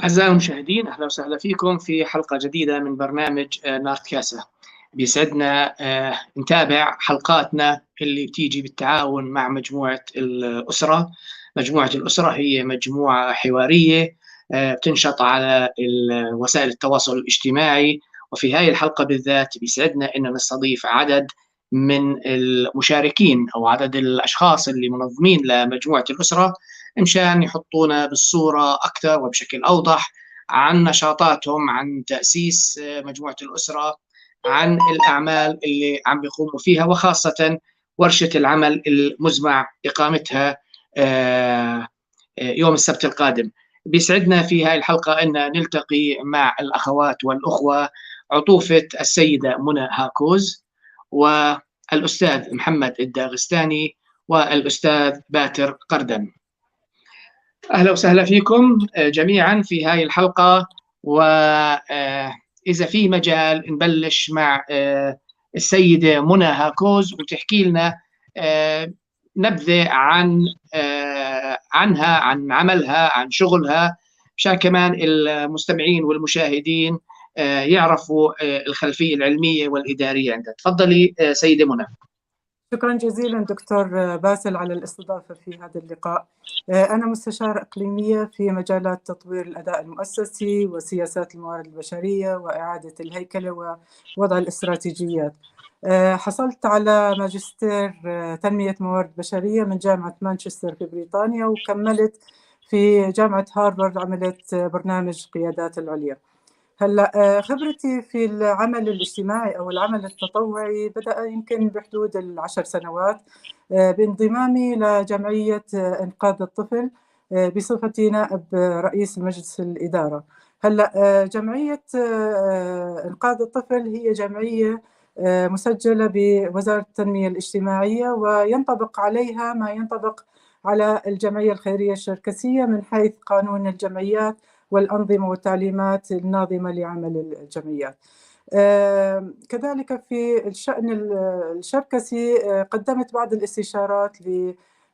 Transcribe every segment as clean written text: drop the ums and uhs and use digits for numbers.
أعزائي المشاهدين، أهلا وسهلا فيكم في حلقة جديدة من برنامج نارت كاسة. بيسعدنا نتابع حلقاتنا اللي بتيجي بالتعاون مع مجموعة الأسرة. مجموعة الأسرة هي مجموعة حوارية بتنشط على وسائل التواصل الاجتماعي، وفي هذه الحلقة بالذات بيسعدنا أن نستضيف عدد من المشاركين أو عدد الأشخاص اللي منظمين لمجموعة الأسرة مشان يحطونا بالصورة أكثر وبشكل أوضح عن نشاطاتهم، عن تأسيس مجموعة الأسرة، عن الأعمال اللي عم بيقوموا فيها، وخاصة ورشة العمل المزمع إقامتها يوم السبت القادم. بيسعدنا في هذه الحلقة أن نلتقي مع الأخوات والأخوة عطوفة السيدة منى هاكوز والأستاذ محمد الداغستاني والأستاذ باتر قردن. أهلا وسهلا فيكم جميعا في هذه الحلقة، وإذا في مجال نبلش مع السيدة منى هاكوز وتحكي لنا نبذة عنها، عن عملها، عن شغلها، مشان كمان المستمعين والمشاهدين يعرفوا الخلفية العلمية والإدارية عندها. تفضلي سيدة منى. شكرا جزيلا دكتور باسل على الاستضافة في هذا اللقاء. أنا مستشارة إقليمية في مجالات تطوير الأداء المؤسسي وسياسات الموارد البشرية وإعادة الهيكلة ووضع الاستراتيجيات. حصلت على ماجستير تنمية موارد بشرية من جامعة مانشستر في بريطانيا، وكملت في جامعة هارفارد، عملت برنامج قيادات العليا. هلا خبرتي في العمل الاجتماعي او العمل التطوعي بدا يمكن بحدود ال10 سنوات بانضمامي لجمعية انقاذ الطفل بصفتي نائب رئيس مجلس الادارة. هلا جمعية انقاذ الطفل هي جمعية مسجله بوزارة التنمية الاجتماعية، وينطبق عليها ما ينطبق على الجمعية الخيرية الشركسيه من حيث قانون الجمعيات والأنظمة والتعليمات الناظمة لعمل الجمعيات. كذلك في الشأن الشركسي قدمت بعض الاستشارات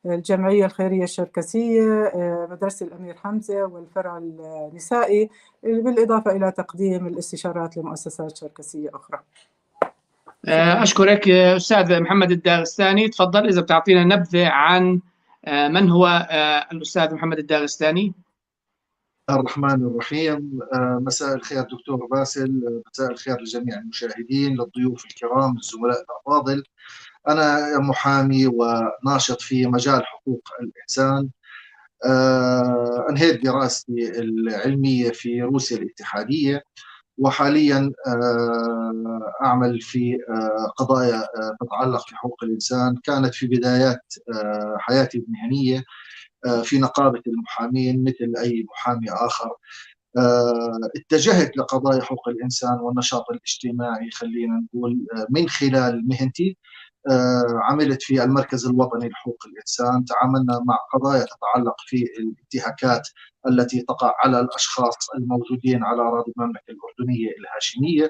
للجمعية الخيرية الشركسية، مدرسة الأمير حمزة والفرع النسائي، بالإضافة إلى تقديم الاستشارات لمؤسسات شركسية أخرى. أشكرك أستاذ محمد الداغستاني. تفضل إذا بتعطينا نبذة عن من هو الأستاذ محمد الداغستاني. الرحمن الرحيم. مساء الخير دكتور باسل، مساء الخير لجميع المشاهدين، للضيوف الكرام، للزملاء الأفاضل. أنا محامي وناشط في مجال حقوق الإنسان. أنهيت دراستي العلمية في روسيا الاتحادية، وحاليا أعمل في قضايا تتعلق في حقوق الإنسان. كانت في بدايات حياتي المهنية في نقابة المحامين مثل أي محامي آخر. اتجهت لقضايا حقوق الإنسان والنشاط الاجتماعي، خلينا نقول من خلال مهنتي. عملت في المركز الوطني لحقوق الإنسان، تعاملنا مع قضايا تتعلق في الانتهاكات التي تقع على الأشخاص الموجودين على أراضي المملكة الأردنية الهاشمية،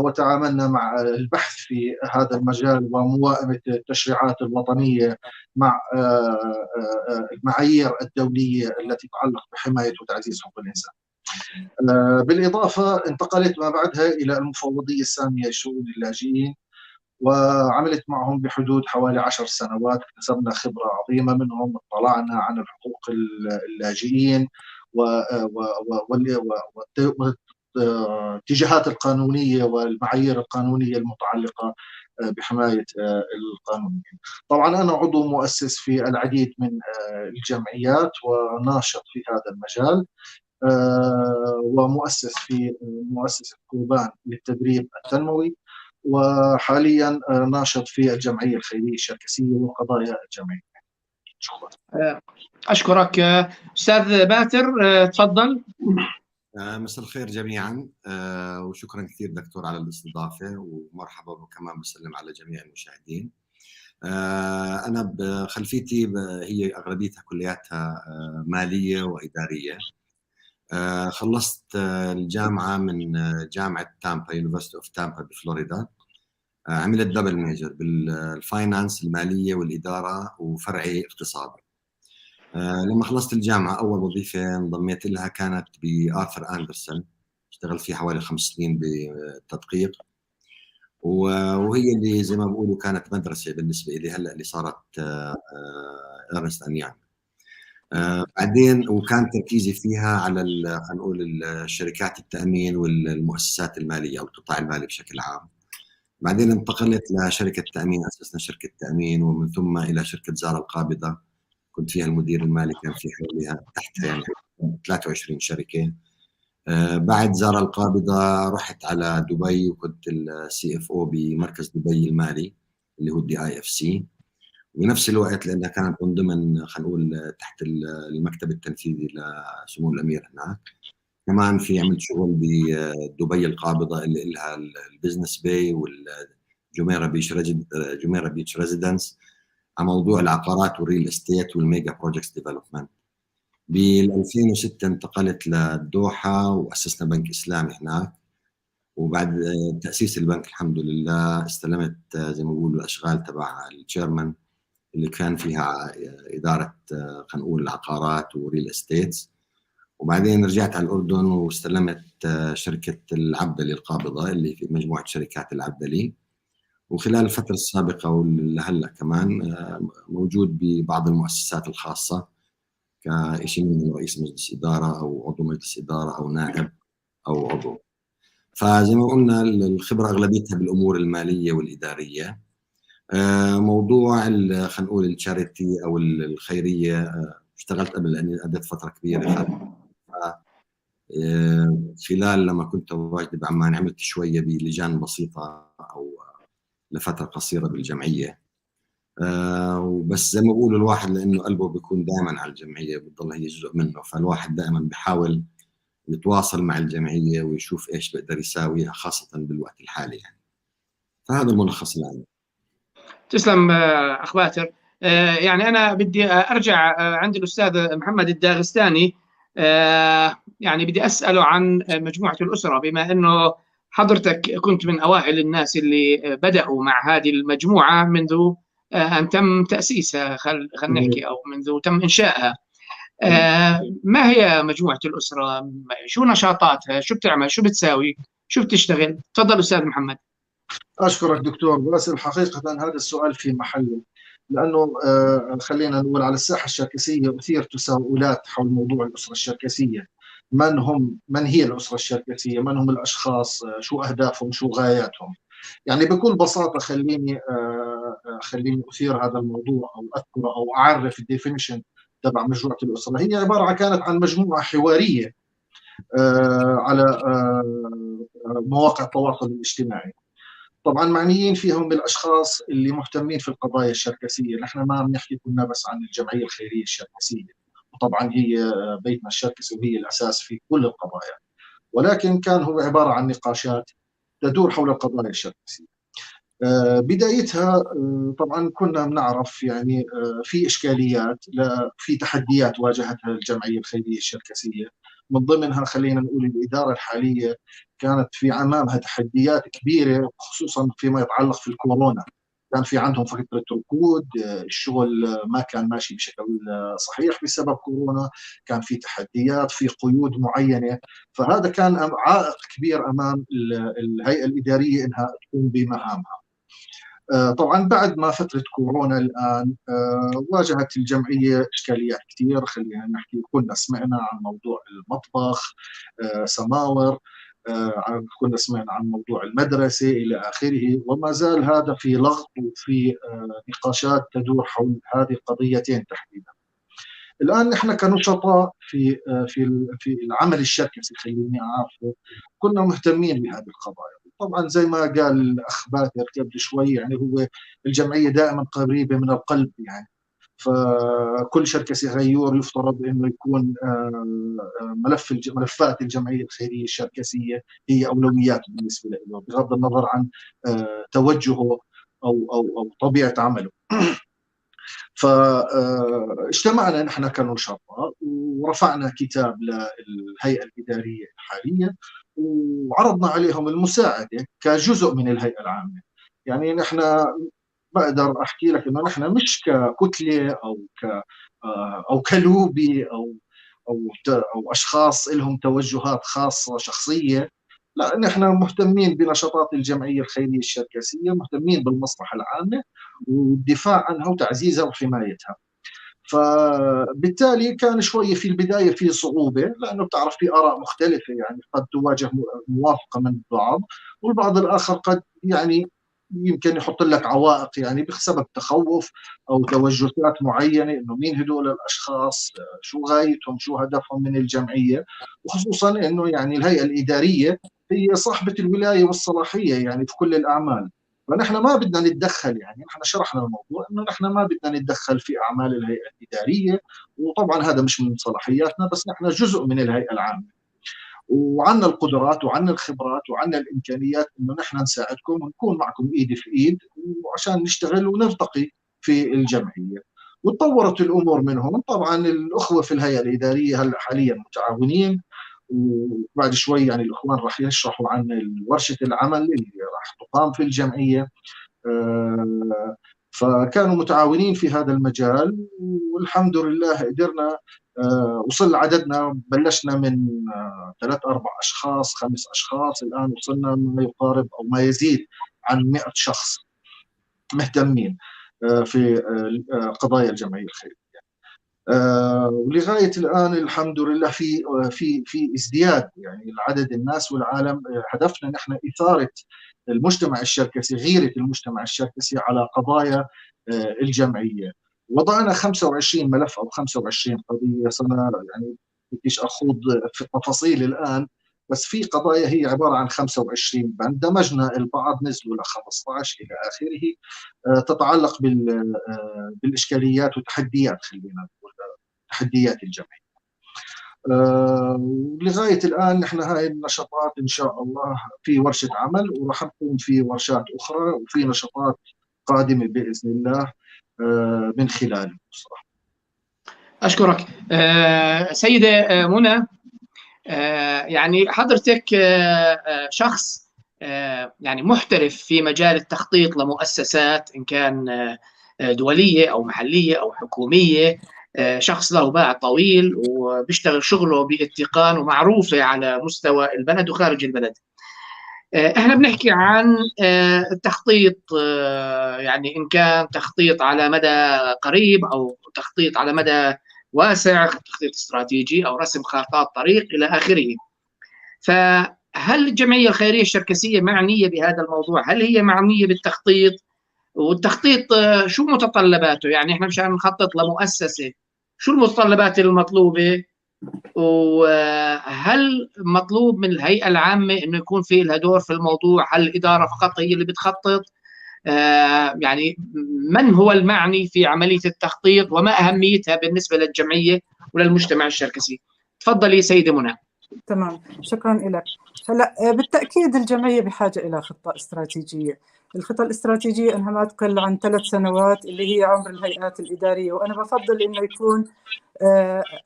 وتعاملنا مع البحث في هذا المجال وموائمة التشريعات الوطنية مع المعايير الدولية التي تتعلق بحماية وتعزيز حقوق الإنسان. بالإضافة انتقلت ما بعدها إلى المفوضية السامية لشؤون اللاجئين، وعملت معهم بحدود حوالي 10 سنوات. اكتسبنا خبرة عظيمة منهم، اطلعنا عن الحقوق اللاجئين والاتجاهات القانونية والمعايير القانونية المتعلقة بحماية القانونيين. طبعا أنا عضو مؤسس في العديد من الجمعيات وناشط في هذا المجال، ومؤسس في مؤسسة كوبان للتدريب التنموي، وحاليا ناشط في الجمعية الخيرية الشركسية والقضايا الجمعية. شكرا. أشكرك أستاذ باتر، تفضل. مساء الخير جميعا، وشكرا كثير دكتور على الاستضافة، ومرحبا، وكمان بسلم على جميع المشاهدين. أنا بخلفيتي هي أغلبيتها كلياتها مالية وإدارية. خلصت الجامعة من جامعة تامبا، University of Tampa بفلوريدا. عملت double major بال finance المالية والإدارة، وفرعي اقتصاد. لما خلصت الجامعة أول وظيفة انضميت لها كانت بآرثر أندرسون، اشتغلت فيها حوالي 5 سنين بالتدقيق، وهي اللي زي ما بيقولوا كانت مدرسة بالنسبة لي هلا اللي صارت Ernst and Young. بعدين وكان تركيزي فيها على خلينا نقول الشركات التامين والمؤسسات المالية او القطاع المالي بشكل عام. بعدين انتقلت لشركة تامين، اسسنا شركة تامين، ومن ثم الى شركة زارا القابضه، كنت فيها المدير المالي، كان في حواليها تحتها يعني 23 شركه. بعد زارا القابضة رحت على دبي وكنت ال CFO بمركز دبي المالي اللي هو ال DIFC، وبنفس الوقت لانها كانت من ضمن خلينا نقول تحت المكتب التنفيذي لسمو الامير هناك، كمان في عملت شغل بدبي القابضة اللي لها ال Business Bay وال Jumeirah Beach Residence على موضوع العقارات وال real estate وال mega projects development. بال 2006 انتقلت للدوحه واسسنا بنك اسلامي هناك، وبعد تاسيس البنك الحمد لله استلمت زي ما بيقولوا الاشغال تبع ال chairman اللي كان فيها ادارة خلينا نقول العقارات و real estates. وبعدين رجعت على الاردن واستلمت شركة العبدلي القابضة اللي في مجموعة شركات العبدلي. وخلال الفترة السابقة ولهلا كمان موجود ببعض المؤسسات الخاصة كشيء من رئيس مجلس ادارة او عضو مجلس ادارة او نائب او عضو. فزي ما قلنا الخبرة اغلبيتها بالامور المالية والاداريه. موضوع خلينا نقول ال charity او الخيريه، اشتغلت قبل لاني قضيت فترة كبيرة خلال لما كنت واجد بعمان، عملت شوية بلجان بسيطة او لفترة قصيرة بالجمعيه. وبس زي ما بقول الواحد لانه قلبه بيكون دائما على الجمعيه، بتضل هي جزء منه، فالواحد دائما بحاول يتواصل مع الجمعية ويشوف ايش بيقدر يساوي، خاصة بالوقت الحالي يعني. فهذا الملخص العام. تسلم اخ باتر. يعني انا بدي ارجع عند الاستاذ محمد الداغستاني، يعني بدي اساله عن مجموعة الاسره، بما انه حضرتك كنت من اوائل الناس اللي بداوا مع هذه المجموعة منذ ان تم تاسيسها، خلينا نحكي او منذ تم انشائها. ما هي مجموعة الاسره؟ شو نشاطاتها؟ شو بتعمل؟ شو بتساوي؟ شو بتشتغل؟ تفضل استاذ محمد. اشكرك دكتور باسل. حقيقة هذا السؤال في محله، لانه خلينا نقول على الساحة الشركسيه اثير تساؤلات حول موضوع الاسرة الشركسيه، من هم، من هي الاسرة الشركسيه، من هم الاشخاص، شو اهدافهم، شو غاياتهم. يعني بكل بساطة خليني اثير هذا الموضوع او اذكره او اعرف ال definition تبع مجموعة الاسره. هي عبارة كانت عن مجموعة حوارية على مواقع التواصل الاجتماعي، طبعا معنيين فيهم بالاشخاص اللي مهتمين في القضايا الشركسيه. نحن ما بنحكي كنا بس عن الجمعية الخيرية الشركسيه، وطبعا هي بيتنا الشركسي وهي الاساس في كل القضايا، ولكن كان هو عبارة عن نقاشات تدور حول القضايا الشركسيه. بدايتها طبعا كنا بنعرف يعني في اشكاليات، في تحديات واجهتها الجمعية الخيرية الشركسيه، من ضمنها خلينا نقول الادارة الحالية كانت في امامها تحديات كبيرة، خصوصا فيما يتعلق في الكورونا. كان في عندهم فترة ركود، الشغل ما كان ماشي بشكل صحيح بسبب كورونا، كان في تحديات، في قيود معينه، فهذا كان عائق كبير امام الهيئة الادارية انها تقوم بمهامها. طبعا بعد ما فترة كورونا الان واجهت الجمعية اشكاليات كثير، خلينا نحكي كنا سمعنا عن موضوع المطبخ سماور، كنا سمعنا عن موضوع المدرسة الى اخره، وما زال هذا في لغط وفي نقاشات تدور حول هذه القضيتين تحديدا. الان نحن كنشطاء في العمل الشركسي خليني اعرفه كنا مهتمين بهذه القضايا. طبعا زي ما قال الاخ باتر قبل شوي، يعني هو الجمعية دائما قريبه من القلب، يعني فكل شركسي غيور يفترض انه يكون ملفات الجمعية الخيرية الشركسيه هي اولويات بالنسبة له، بغض النظر عن توجهه او طبيعة عمله. فاجتمعنا نحن كنشطاء ورفعنا كتاب للهيئة الادارية الحالية وعرضنا عليهم المساعدة كجزء من الهيئة العامة. يعني نحن بقدر احكي لك انه نحن مش ككتله او كلوبي او او او اشخاص لهم توجهات خاصة شخصية. لا، نحن مهتمين بنشاطات الجمعية الخيرية الشركسيه، مهتمين بالمصلحة العامة والدفاع عنها وتعزيزها وحمايتها. فبالتالي كان شوي في البداية في صعوبة، لانه بتعرف في اراء مختلفة، يعني قد تواجه موافقة من البعض والبعض الاخر قد يعني يمكن يحط لك عوائق، يعني بسبب تخوف او توجهات معينة، انه مين هدول الاشخاص، شو غايتهم، شو هدفهم من الجمعية، وخصوصا انه يعني الهيئة الادارية هي صاحبه الولاية والصلاحيه يعني في كل الاعمال. فنحن ما بدنا نتدخل، يعني نحن شرحنا الموضوع انه نحن ما بدنا نتدخل في اعمال الهيئة الادارية، وطبعا هذا مش من صلاحياتنا، بس نحن جزء من الهيئة العامة وعنا القدرات وعنا الخبرات وعنا الامكانيات انه نحن نساعدكم ونكون معكم ايد في ايد وعشان نشتغل ونرتقي في الجمعية. وتطورت الامور من هون. طبعا الاخوة في الهيئة الادارية هلا حاليا متعاونين، وبعد شوي يعني الاخوان راح يشرحوا عن ورشه العمل اللي راح تقام في الجمعية. فكانوا متعاونين في هذا المجال، والحمد لله قدرنا وصل عددنا، بلشنا من 3 4 اشخاص، 5 اشخاص، الان وصلنا ما يقارب او ما يزيد عن 100 شخص مهتمين في قضايا الجمعية الخيرية. ولغاية الان الحمد لله في في في ازدياد يعني العدد الناس والعالم. هدفنا نحن اثاره المجتمع الشركسي، غيره المجتمع الشركسي على قضايا الجمعية. وضعنا 25 ملف او 25 قضية، صرنا يعني بديش اخوض في التفاصيل الان، بس في قضايا هي عبارة عن 25 بند، دمجنا البعض نزلوا ل 15 الى اخره، تتعلق بالاشكاليات وتحديات، خلينا نقول تحديات الجمعية. ولغاية الان نحن هاي النشاطات ان شاء الله في ورشه عمل، وراح نقوم في ورشات اخرى وفي نشاطات قادمة باذن الله من خلال الأسرة. أشكرك سيدة منى. يعني حضرتك شخص يعني محترف في مجال التخطيط لمؤسسات إن كان دولية أو محلية أو حكومية، شخص له باع طويل وبيشتغل شغله باتقان ومعروفة على مستوى البلد وخارج البلد. احنا بنحكي عن التخطيط، يعني ان كان تخطيط على مدى قريب او تخطيط على مدى واسع، تخطيط استراتيجي او رسم خارطات طريق الى اخره. فهل الجمعية الخيرية الشركسيه معنية بهذا الموضوع؟ هل هي معنية بالتخطيط؟ والتخطيط شو متطلباته؟ يعني احنا مشان نخطط لمؤسسة شو المتطلبات المطلوبة؟ وهل مطلوب من الهيئة العامة انه يكون في لها دور في الموضوع؟ هل الإدارة فقط هي اللي بتخطط؟ يعني من هو المعني في عملية التخطيط وما أهميتها بالنسبة للجمعية وللمجتمع الشركسي؟ تفضلي سيدة منى. تمام، شكرا لك. هلا بالتأكيد الجمعية بحاجة إلى خطة استراتيجية. الخطة الاستراتيجية أنها ما تقل عن 3 سنوات اللي هي عمر الهيئات الإدارية، وأنا بفضل إنه يكون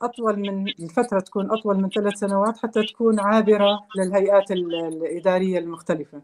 أطول من الفترة، تكون أطول من 3 سنوات حتى تكون عابرة للهيئات الإدارية المختلفة.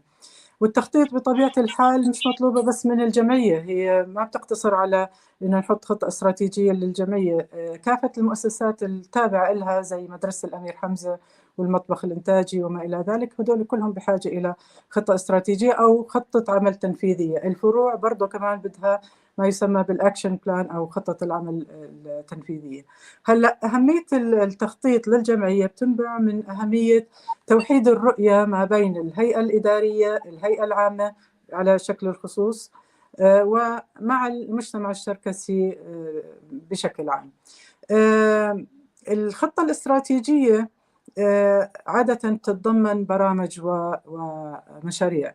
والتخطيط بطبيعة الحال مش مطلوبة بس من الجمعية، هي ما بتقتصر على إنه نحط خطة استراتيجية للجمعية، كافة المؤسسات التابعة لها زي مدرسة الأمير حمزة والمطبخ الإنتاجي وما إلى ذلك، هدول كلهم بحاجة إلى خطة استراتيجية أو خطة عمل تنفيذية. الفروع برضو كمان بدها ما يسمى بال action plan أو خطة العمل التنفيذية. هلأ أهمية التخطيط للجمعية بتنبع من أهمية توحيد الرؤية ما بين الهيئة الإدارية، الهيئة العامة على شكل الخصوص، ومع المجتمع الشركسي بشكل عام. الخطة الاستراتيجية عادة تتضمن برامج ومشاريع،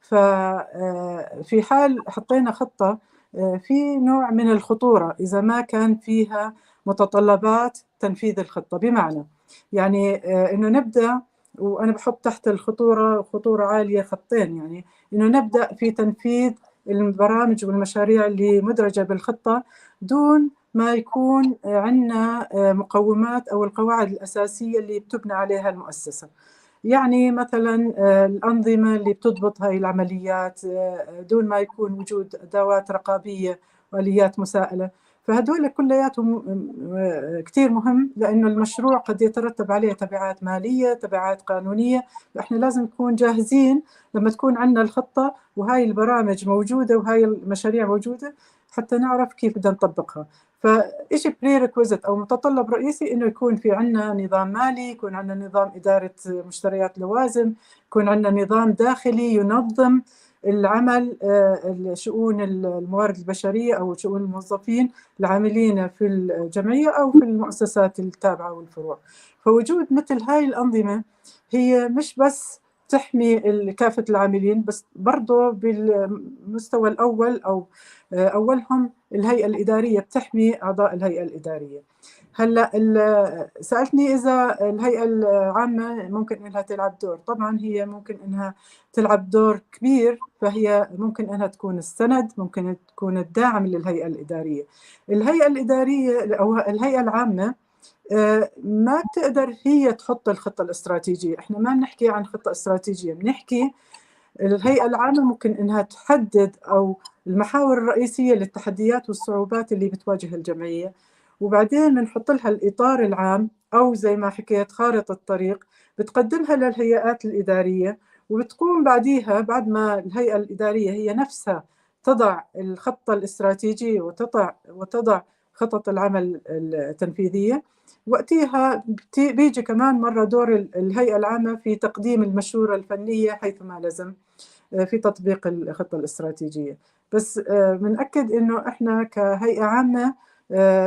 ففي حال حطينا خطة في نوع من الخطورة إذا ما كان فيها متطلبات تنفيذ الخطة. بمعنى يعني إنه نبدأ، وأنا بحط تحت الخطورة خطورة عالية خطين، يعني إنه نبدأ في تنفيذ البرامج والمشاريع اللي مدرجة بالخطة دون ما يكون عندنا مقومات أو القواعد الأساسية اللي بتبنى عليها المؤسسة. يعني مثلا الأنظمة اللي بتضبط هاي العمليات دون ما يكون وجود أدوات رقابية وآليات مساءلة. فهدول كلياتهم كثير مهم، لأنه المشروع قد يترتب عليه تبعات مالية، تبعات قانونية. فإحنا لازم نكون جاهزين لما تكون عندنا الخطة وهاي البرامج موجودة وهاي المشاريع موجودة حتى نعرف كيف بدنا نطبقها. فإشي prerequisite أو متطلب رئيسي إنه يكون في عندنا نظام مالي، يكون عندنا نظام إدارة مشتريات لوازم، يكون عندنا نظام داخلي ينظم العمل، شؤون الموارد البشرية أو شؤون الموظفين العاملين في الجمعية أو في المؤسسات التابعة والفروع. فوجود مثل هاي الأنظمة هي مش بس تحمي كافة العاملين، بس برضه بالمستوى الأول أو أولهم الهيئة الإدارية بتحمي أعضاء الهيئة الإدارية. هلا سألتني إذا الهيئة العامة ممكن إنها تلعب دور. طبعا هي ممكن إنها تلعب دور كبير، فهي ممكن إنها تكون السند، ممكن تكون الداعم للهيئة الإدارية. الهيئة الإدارية أو الهيئة العامة ما بتقدر هي تحط الخطة الاستراتيجية. احنا ما بنحكي عن خطة استراتيجية، بنحكي الهيئة العامة ممكن إنها تحدد أو المحاور الرئيسية للتحديات والصعوبات اللي بتواجه الجمعية، وبعدين بنحط لها الإطار العام أو زي ما حكيت خارطة الطريق، بتقدمها للهيئات الإدارية، وبتقوم بعديها بعد ما الهيئة الإدارية هي نفسها تضع الخطة الاستراتيجية وتضع خطط العمل التنفيذية. وقتها بيجي كمان مرة دور الهيئة العامة في تقديم المشورة الفنية حيثما لزم في تطبيق الخطة الاستراتيجية. بس بنأكد إنه إحنا كهيئة عامة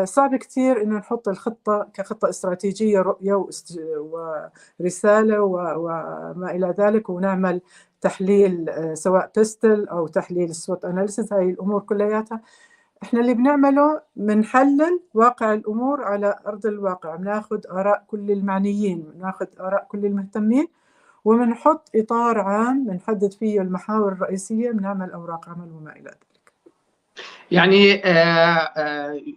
صعب كثير إنه نحط الخطة كخطة استراتيجية، رؤية ورسالة وما إلى ذلك، ونعمل تحليل سواء PESTEL أو تحليل SWOT analysis. هاي الأمور كلياتها احنا اللي بنعمله بنحلل واقع الامور على ارض الواقع، بناخذ اراء كل المعنيين، بناخذ اراء كل المهتمين، وبنحط اطار عام بنحدد فيه المحاور الرئيسيه، بنعمل اوراق عمل وما الى ذلك. يعني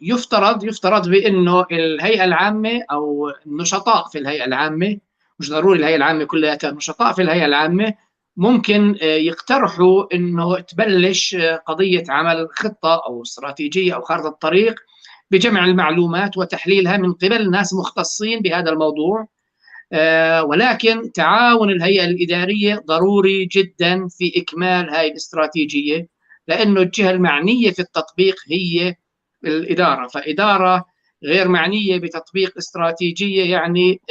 يفترض بانه الهيئه العامه او النشطاء في الهيئه العامه، مش ضروري الهيئه العامه كلها، النشطاء في الهيئه العامه ممكن يقترحوا انه تبلش قضيه عمل خطه او استراتيجيه او خارطه طريق بجمع المعلومات وتحليلها من قبل ناس مختصين بهذا الموضوع، ولكن تعاون الهيئه الاداريه ضروري جدا في اكمال هذه الاستراتيجيه، لانه الجهه المعنيه في التطبيق هي الاداره، فاداره غير معنيه بتطبيق استراتيجيه يعني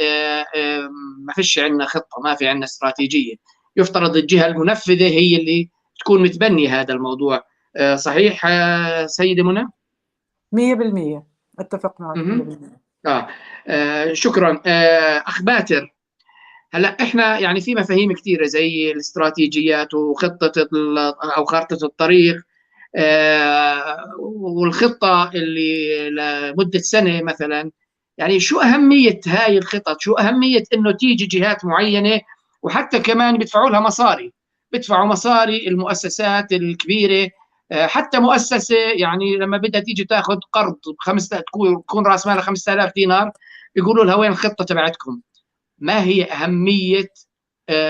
ما فيش عندنا خطه، ما في عندنا استراتيجيه. يفترض الجهة المنفذة هي اللي تكون متبنية هذا الموضوع. صحيح سيدة منى؟ 100% أتفق معك 100%. شكرا. أخ باتر، هلا إحنا يعني في مفاهيم كثيرة زي الاستراتيجيات وخطة أو خارطة الطريق، والخطة اللي لمدة سنة مثلا. يعني شو أهمية هاي الخطط؟ شو أهمية إنه تيجي جهات معينة وحتى كمان بيدفعوا لها مصاري، بيدفعوا مصاري المؤسسات الكبيرة، حتى مؤسسة يعني لما بدها تيجي تاخذ قرض تكون راس مالها 5000 دينار، بيقولوا لها وين الخطة تبعتكم؟ ما هي أهمية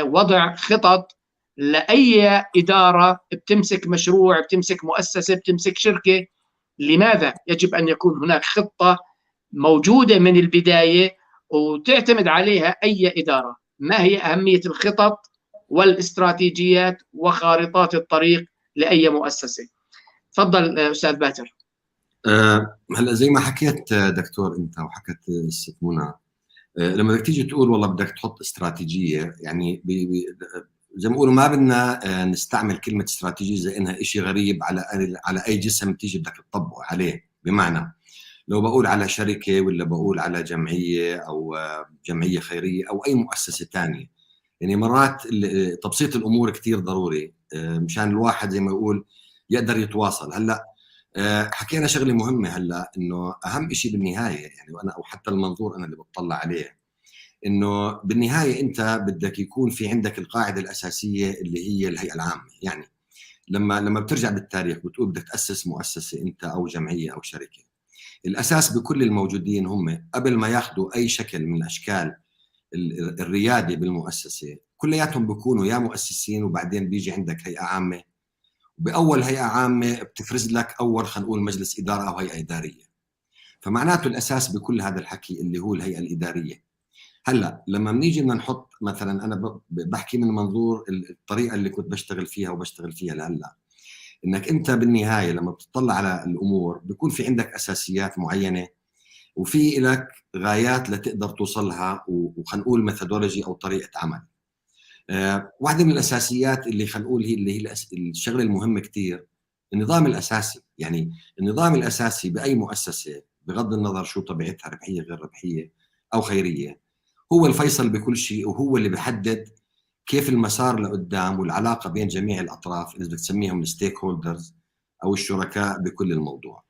وضع خطط لأي إدارة بتمسك مشروع، بتمسك مؤسسة، بتمسك شركة؟ لماذا يجب أن يكون هناك خطة موجودة من البداية وتعتمد عليها أي إدارة؟ ما هي أهمية الخطط والاستراتيجيات وخارطات الطريق لأي مؤسسة؟ تفضل أستاذ باتر. هلا زي ما حكيت دكتور أنت وحكت الست منى، لما بدك تيجي تقول والله بدك تحط استراتيجية، يعني زي ما بيقولوا ما بدنا نستعمل كلمة استراتيجية زي إنها شيء غريب على أي جسم تيجي بدك تطبقه عليه. بمعنى لو بقول على شركة ولا بقول على جمعية أو جمعية خيرية أو أي مؤسسة تانية، يعني مرات تبسيط الأمور كتير ضروري مشان الواحد زي ما يقول يقدر يتواصل. هلأ حكينا شغلة مهمة هلأ، إنه أهم شيء بالنهاية يعني، وأنا أو حتى المنظور أنا اللي بتطلع عليه، إنه بالنهاية أنت بدك يكون في عندك القاعدة الأساسية اللي هي الهيئة العامة. يعني لما بترجع بالتاريخ بتقول بدك تأسس مؤسسة أنت أو جمعية أو شركة، الأساس بكل الموجودين هم قبل ما ياخذوا أي شكل من أشكال الرياده بالمؤسسه، كلياتهم بيكونوا يا مؤسسين، وبعدين بيجي عندك هيئة عامة. باول هيئة عامة بتفرز لك اول خلينا نقول مجلس ادارة او هيئة اداريه. فمعناته الاساس بكل هذا الحكي اللي هو الهيئة الاداريه. هلا لما بنيجي بدنا نحط مثلا، انا بحكي من منظور الطريقة اللي كنت بشتغل فيها وبشتغل فيها لهلا، انك انت بالنهاية لما بتطلع على الامور بيكون في عندك اساسيات معينة وفي لك غايات لتقدر توصلها، وخلينا نقول methodology او طريقه عمل. واحدة من الاساسيات اللي خلينا نقول هي اللي هي الشغلة المهمة كثير، النظام الاساسي. يعني النظام الاساسي باي مؤسسة بغض النظر شو طبيعتها، ربحية غير ربحية او خيريه، هو الفيصل بكل شيء، وهو اللي بحدد كيف المسار لقدام والعلاقة بين جميع الاطراف اللي بدك تسميهم ال stakeholders او الشركاء بكل الموضوع.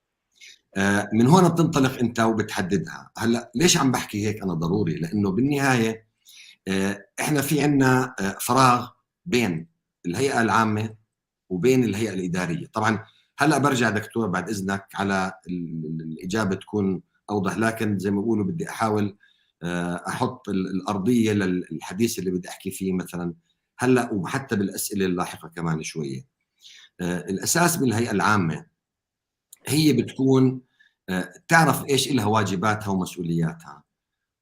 من هون بتنطلق انت وبتحددها. هلا ليش عم بحكي هيك انا ضروري؟ لانه بالنهاية احنا في عندنا فراغ بين الهيئة العامة وبين الهيئة الاداريه. طبعا هلا برجع دكتور بعد اذنك على الاجابة تكون اوضح، لكن زي ما بيقولوا بدي احاول احط الارضية للحديث اللي بدي احكي فيه مثلا هلا وحتى بالاسئلة اللاحقة كمان شويه. الاساس بالهيئة العامة هي بتكون تعرف ايش لها واجباتها ومسؤولياتها،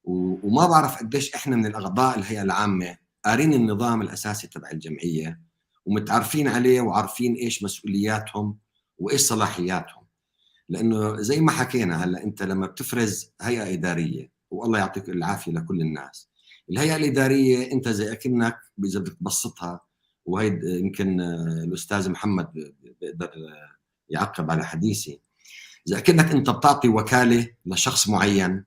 وما بعرف قديش احنا من الاعضاء الهيئة العامة قارين النظام الاساسي تبع الجمعية ومتعرفين عليه وعارفين ايش مسؤولياتهم وايش صلاحياتهم. لانه زي ما حكينا هلا، انت لما بتفرز هيئة اداريه، والله يعطيك العافية لكل الناس، الهيئة الادارية انت زي اكنك اذا بدك تبسطها، وهي يمكن الاستاذ محمد بيقدر يعقب على حديثي، اذا كأنك انت بتعطي وكالة لشخص معين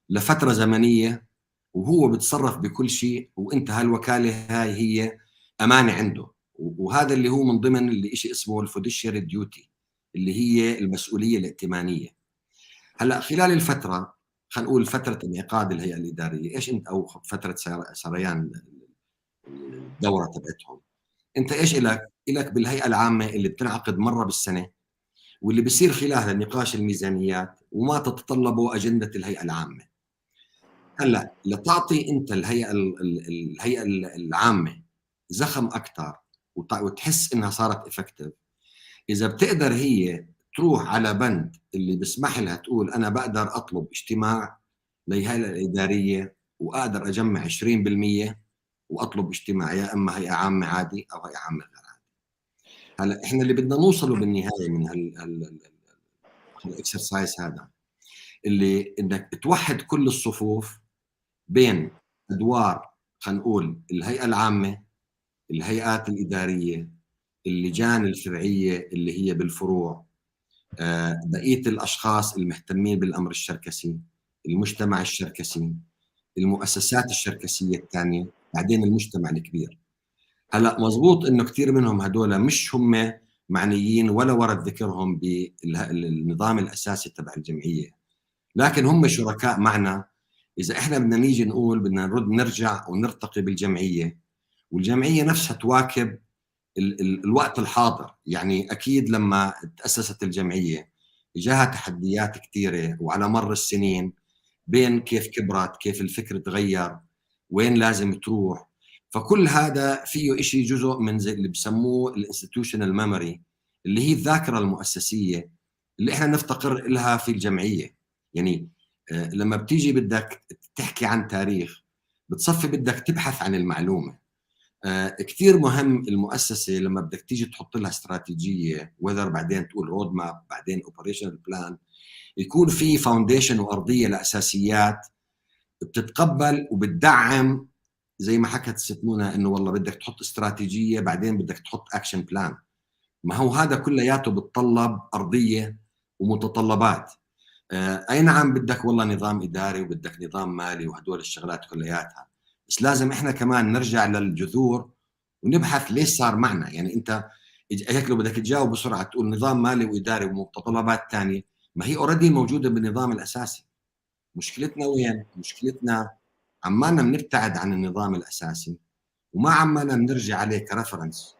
لفترة زمنية وهو بتصرف بكل شيء، وانت هالوكاله هاي هي امانه عنده. وهذا اللي هو من ضمن اللي شيء اسمه ال fiduciary duty اللي هي المسؤولية الائتمانيه. هلا خلال الفترة، خلينا نقول فترة انعقاد الهيئة الادارية، ايش انت او فترة سريان الدورة تبعتهم، انت ايش لك؟ لك بالهيئة العامة اللي بتنعقد مرة بالسنة واللي بيصير خلالها نقاش الميزانيات وما تتطلبه اجندة الهيئة العامة. هلا لتعطي انت الهيئة العامة زخم اكثر وتحس انها صارت effective، اذا بتقدر هي تروح على بند اللي بسمح لها تقول انا بقدر اطلب اجتماع للهيئة الادارية واقدر اجمع 20% واطلب اجتماع، يا اما هيئة عامة عادي او هيئة عامة غير عادي. هلا احنا اللي بدنا نوصله بالنهاية من هال ال exercise هذا اللي انك توحد كل الصفوف بين ادوار خلينا نقول الهيئة العامه، الهيئات الاداريه، اللجان الفرعية اللي هي بالفروع، بقية الاشخاص المهتمين بالامر الشركسي، المجتمع الشركسي، المؤسسات الشركسيه الثانية، بعدين المجتمع الكبير. هلا مزبوط انه كثير منهم هدول مش هم معنيين ولا ورد ذكرهم بالنظام الاساسي تبع الجمعية، لكن هم شركاء معنا. اذا احنا بدنا نيجي نقول بدنا نرد نرجع ونرتقي بالجمعيه، والجمعية نفسها تواكب الوقت الحاضر. يعني اكيد لما تاسست الجمعية اجاها تحديات كثيرة، وعلى مر السنين بين كيف كبرت، كيف الفكر تغير، وين لازم تروح، فكل هذا فيه شيء جزء من زي اللي بسموه ال institutional memory اللي هي الذاكرة المؤسسيه اللي احنا نفتقر لها في الجمعية. يعني لما بتيجي بدك تحكي عن تاريخ بتصفي بدك تبحث عن المعلومة. كثير مهم المؤسسة لما بدك تيجي تحط لها استراتيجية، whether بعدين تقول road map، بعدين operational plan، يكون في foundation وارضيه لاساسيات بتتقبل وبتدعم. زي ما حكت ست منى انه والله بدك تحط استراتيجية بعدين بدك تحط action plan، ما هو هذا كلياته بتطلب ارضية ومتطلبات. اي نعم بدك والله نظام اداري وبدك نظام مالي وهدول الشغلات كلياتها، بس لازم احنا كمان نرجع للجذور ونبحث ليش صار معنا. يعني انت هيك لو بدك تجاوب بسرعة تقول نظام مالي واداري ومتطلبات ثانية، ما هي already موجودة بالنظام الاساسي. مشكلتنا وين؟ مشكلتنا عمالنا بنبتعد عن النظام الاساسي وما عمالنا بنرجع عليه ك reference،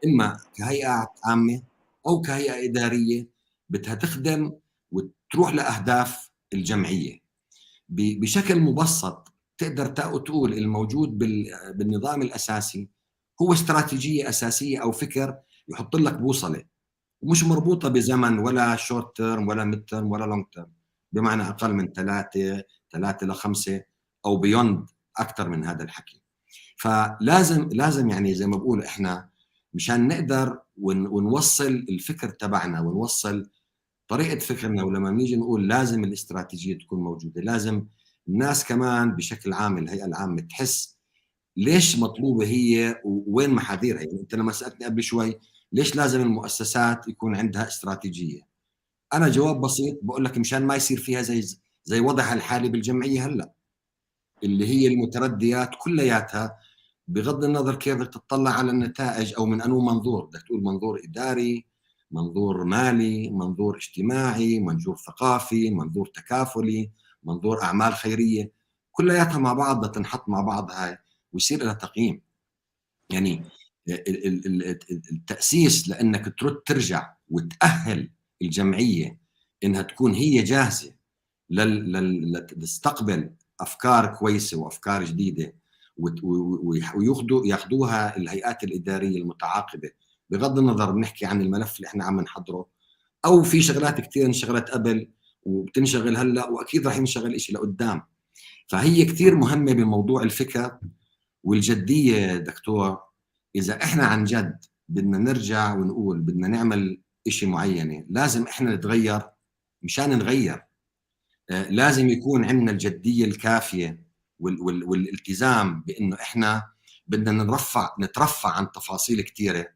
اما كهيئة عامة او كهيئة ادارية بدها تخدم وتروح لاهداف الجمعية بشكل مبسط. تقدر تقول الموجود بالنظام الاساسي هو استراتيجية اساسية او فكر يحط لك بوصله، ومش مربوطة بزمن ولا short term ولا mid term ولا long term، بمعنى اقل من 3 ل 5 او beyond اكثر من هذا الحكي. فلازم لازم يعني زي ما بقول احنا مشان نقدر ونوصل الفكر تبعنا ونوصل طريقه فكرنا، ولما نيجي نقول لازم الاستراتيجية تكون موجودة، لازم الناس كمان بشكل عام الهيئة العامة تحس ليش مطلوبه هي ووين محاذيرها. يعني انت لما سالتني قبل شوي ليش لازم المؤسسات يكون عندها استراتيجية، انا جواب بسيط بقول لك مشان ما يصير فيها زي وضعها الحالي بالجمعيه هلا، اللي هي المترديات كلياتها، بغض النظر كيف بدك تطلع على النتائج او من انو منظور، بدك تقول منظور اداري، منظور مالي، منظور اجتماعي، منظور ثقافي، منظور تكافلي، منظور اعمال خيرية، كلياتها مع بعض بدها تنحط مع بعض هاي ويصير لها تقييم. يعني التاسيس لانك ترد ترجع وتاهل الجمعية انها تكون هي جاهزة لتستقبل افكار كويسة وافكار جديدة، وياخذوا ياخذوها الهيئات الادارية المتعاقبة، بغض النظر بنحكي عن الملف اللي احنا عم نحضره او في شغلات كثير انشغلت قبل وبتنشغل هلا واكيد رح ينشغل شيء لقدام. فهي كثير مهمة بموضوع الفكر والجديه دكتور. اذا احنا عن جد بدنا نرجع ونقول بدنا نعمل شيء معينة، لازم احنا نتغير مشان نغير، لازم يكون عندنا الجدية الكافيه والالتزام بانه احنا بدنا نترفع عن تفاصيل كثيرة،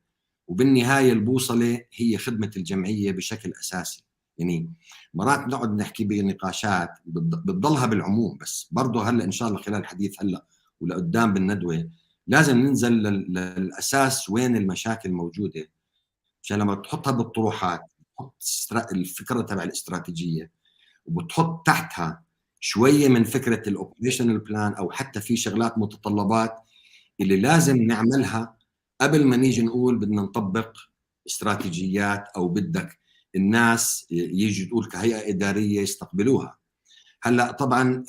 وبالنهاية البوصلة هي خدمة الجمعية بشكل اساسي. يعني مرات نقعد نحكي بنقاشات بتضلها بالعموم، بس برضه هلا ان شاء الله خلال الحديث هلا ولقدام بالندوه لازم ننزل للاساس وين المشاكل موجودة، عشان لما تحطها بالطروحات تحط الفكرة تبع الاستراتيجية وبتحط تحتها شوية من فكرة ال operational plan، او حتى في شغلات متطلبات اللي لازم نعملها قبل ما نيجي نقول بدنا نطبق استراتيجيات، او بدك الناس يجي تقول كهيئة ادارية يستقبلوها. هلا طبعا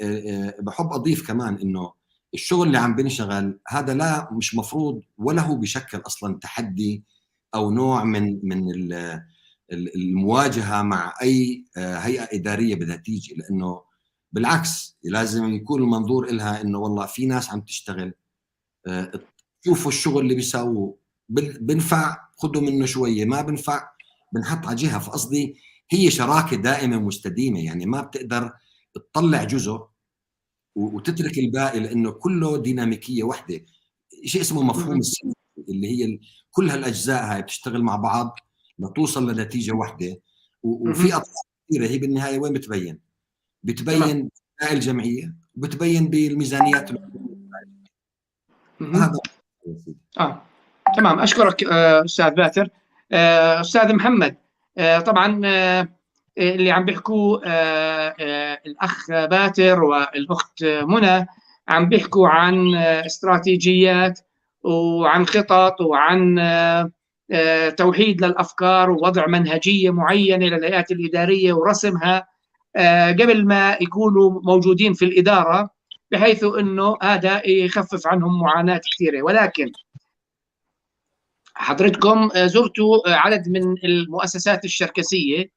بحب اضيف كمان انه الشغل اللي عم بنشغل هذا لا مش مفروض ولا هو بشكل اصلا تحدي او نوع من المواجهة مع اي هيئة ادارية بدها تيجي، لانه بالعكس لازم يكون المنظور إلها انه والله في ناس عم تشتغل، شوفوا الشغل اللي بيساووه، بنفع خذوا منه شوية، ما بنفع بنحط على جهة. فقصدي هي شراكة دائمة ومستديمه، يعني ما بتقدر تطلع جزء وتترك الباقي، لانه كله ديناميكية واحدة، شيء اسمه مفهوم السينما اللي هي كل هالاجزاء هاي بتشتغل مع بعض لتوصل لنتيجة واحدة. وفي اطراف كثيرة هي بالنهاية وين بتبين؟ بتبين بأداء الجمعية وبتبين بالميزانيات. هذا تمام. اشكرك استاذ باتر. استاذ محمد، طبعا اللي عم بيحكوا الاخ باتر والاخت منى عم بيحكوا عن استراتيجيات وعن خطط وعن توحيد للافكار ووضع منهجيه معينة للهيئات الادارية ورسمها قبل ما يكونوا موجودين في الادارة، بحيث انه هذا يخفف عنهم معاناة كثيرة. ولكن حضرتكم زرتوا عدد من المؤسسات الشركسيه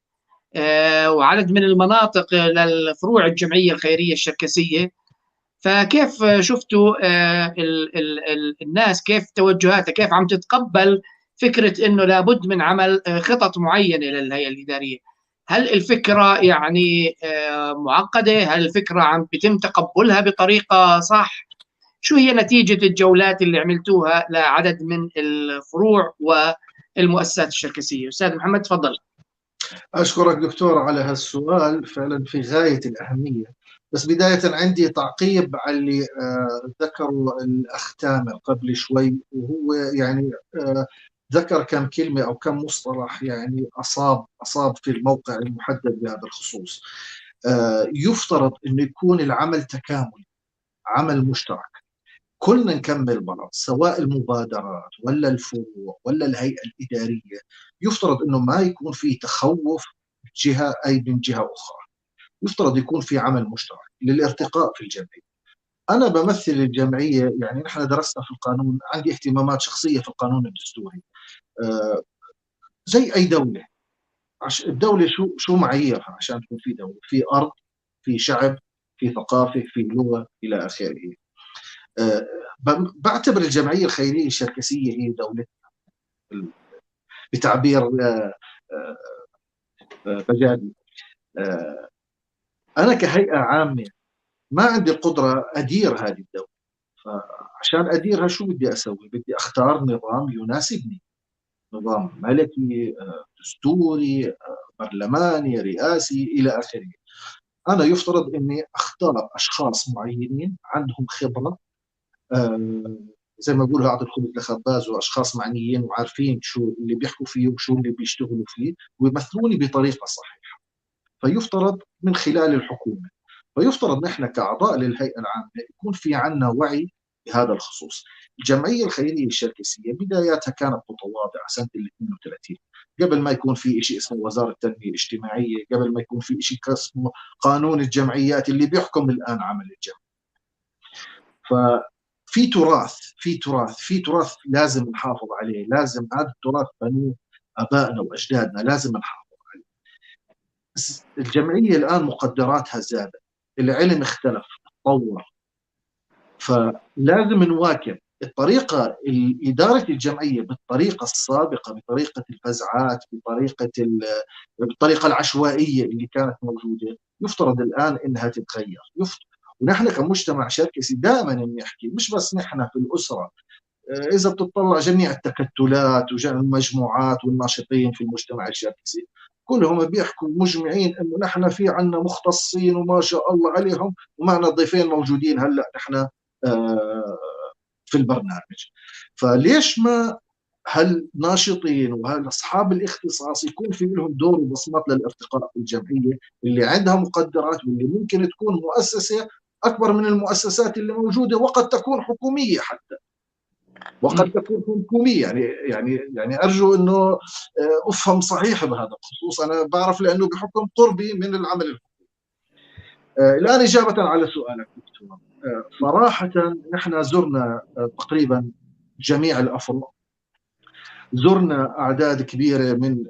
وعدد من المناطق للفروع الجمعية الخيرية الشركسيه، فكيف شفتوا الناس، كيف توجهاتها، كيف عم تتقبل فكرة انه لابد من عمل خطط معينة للهيئة الادارية؟ هل الفكرة يعني معقدة؟ هل الفكرة عم بيتم تقبلها بطريقة صح؟ شو هي نتيجة الجولات اللي عملتوها لعدد من الفروع والمؤسسات الشركسيه؟ استاذ محمد تفضل. اشكرك دكتور على هالسؤال، فعلا في غاية الاهمية. بس بداية عندي تعقيب على اللي ذكره الاخ تامر قبل شوي، وهو يعني ذكر كم كلمة أو كم مصطلح يعني أصاب في الموقع المحدد بهذا الخصوص. يفترض أنه يكون العمل تكاملي، عمل مشترك، كلنا نكمل بعض، سواء المبادرات ولا الفروع ولا الهيئة الإدارية. يفترض أنه ما يكون في تخوف جهة أي من جهة أخرى، يفترض يكون في عمل مشترك للارتقاء في الجمعية. أنا بمثل الجمعية، يعني نحن درسنا في القانون، عندي اهتمامات شخصية في القانون الدستوري. زي أي دولة، الدولة شو معاييرها عشان تكون في دولة؟ في أرض، في شعب، في ثقافة، في لغة، إلى آخره. بعتبر الجمعية الخيرية الشركسية هي دولتنا بتعبير بجادي. أنا كهيئة عامة ما عندي القدرة أدير هذه الدولة، فعشان أديرها شو بدي أسوي؟ بدي أختار نظام يناسبني، نظام ملكي، دستوري، برلماني، رئاسي، إلى آخره. أنا يفترض أني أختار أشخاص معينين عندهم خبرة، زي ما بقولوا أعطي الخبز لخباز، وأشخاص معنيين وعارفين شو اللي بيحكوا فيه وشو اللي بيشتغلوا فيه، ويمثلوني بطريقة صحيحة. فيفترض من خلال الحكومة، فيفترض نحن كأعضاء للهيئة العامة يكون في عنا وعي بهذا الخصوص. الجمعية الخيرية الشركسية بداياتها كانت متواضعة سنة 32، قبل ما يكون في شيء اسمه وزارة التنمية الاجتماعية، قبل ما يكون في شيء اسمه قانون الجمعيات اللي بيحكم الآن عمل الجمعية. ففي تراث، في تراث، في تراث لازم نحافظ عليه، لازم هذا التراث بنوه آبائنا وأجدادنا، لازم نحافظ عليه. الجمعية الآن مقدراتها زادت، العلم اختلف، تطور، فلازم نواكب الطريقة. إدارة الجمعية بالطريقة السابقة، بطريقة الفزعات، بالطريقة العشوائية اللي كانت موجودة، يفترض الآن إنها تتغير. ونحن كمجتمع شركسي دائما بنحكي، مش بس نحن في الأسرة، إذا بتطلع جميع التكتلات والمجموعات والناشطين في المجتمع الشركسي كلهم بيحكوا مجمعين إنه نحن في عنا مختصين وما شاء الله عليهم، ومعنا ضيفين موجودين هلأ نحن في البرنامج. فليش ما هالناشطين وهالأصحاب الاختصاص يكون في لهم دور وبصمات للارتقاء في الجمعية اللي عندها مقدرات واللي ممكن تكون مؤسسة أكبر من المؤسسات اللي موجودة، وقد تكون حكومية حتى، وقد تكون حكومية. يعني أرجو أنه أفهم صحيح بهذا الخصوص، أنا بعرف لأنه بحكم قربي من العمل الحكومي. الآن إجابة على سؤالك دكتور، صراحة نحن زرنا تقريبا جميع الأفرع، زرنا أعداد كبيرة من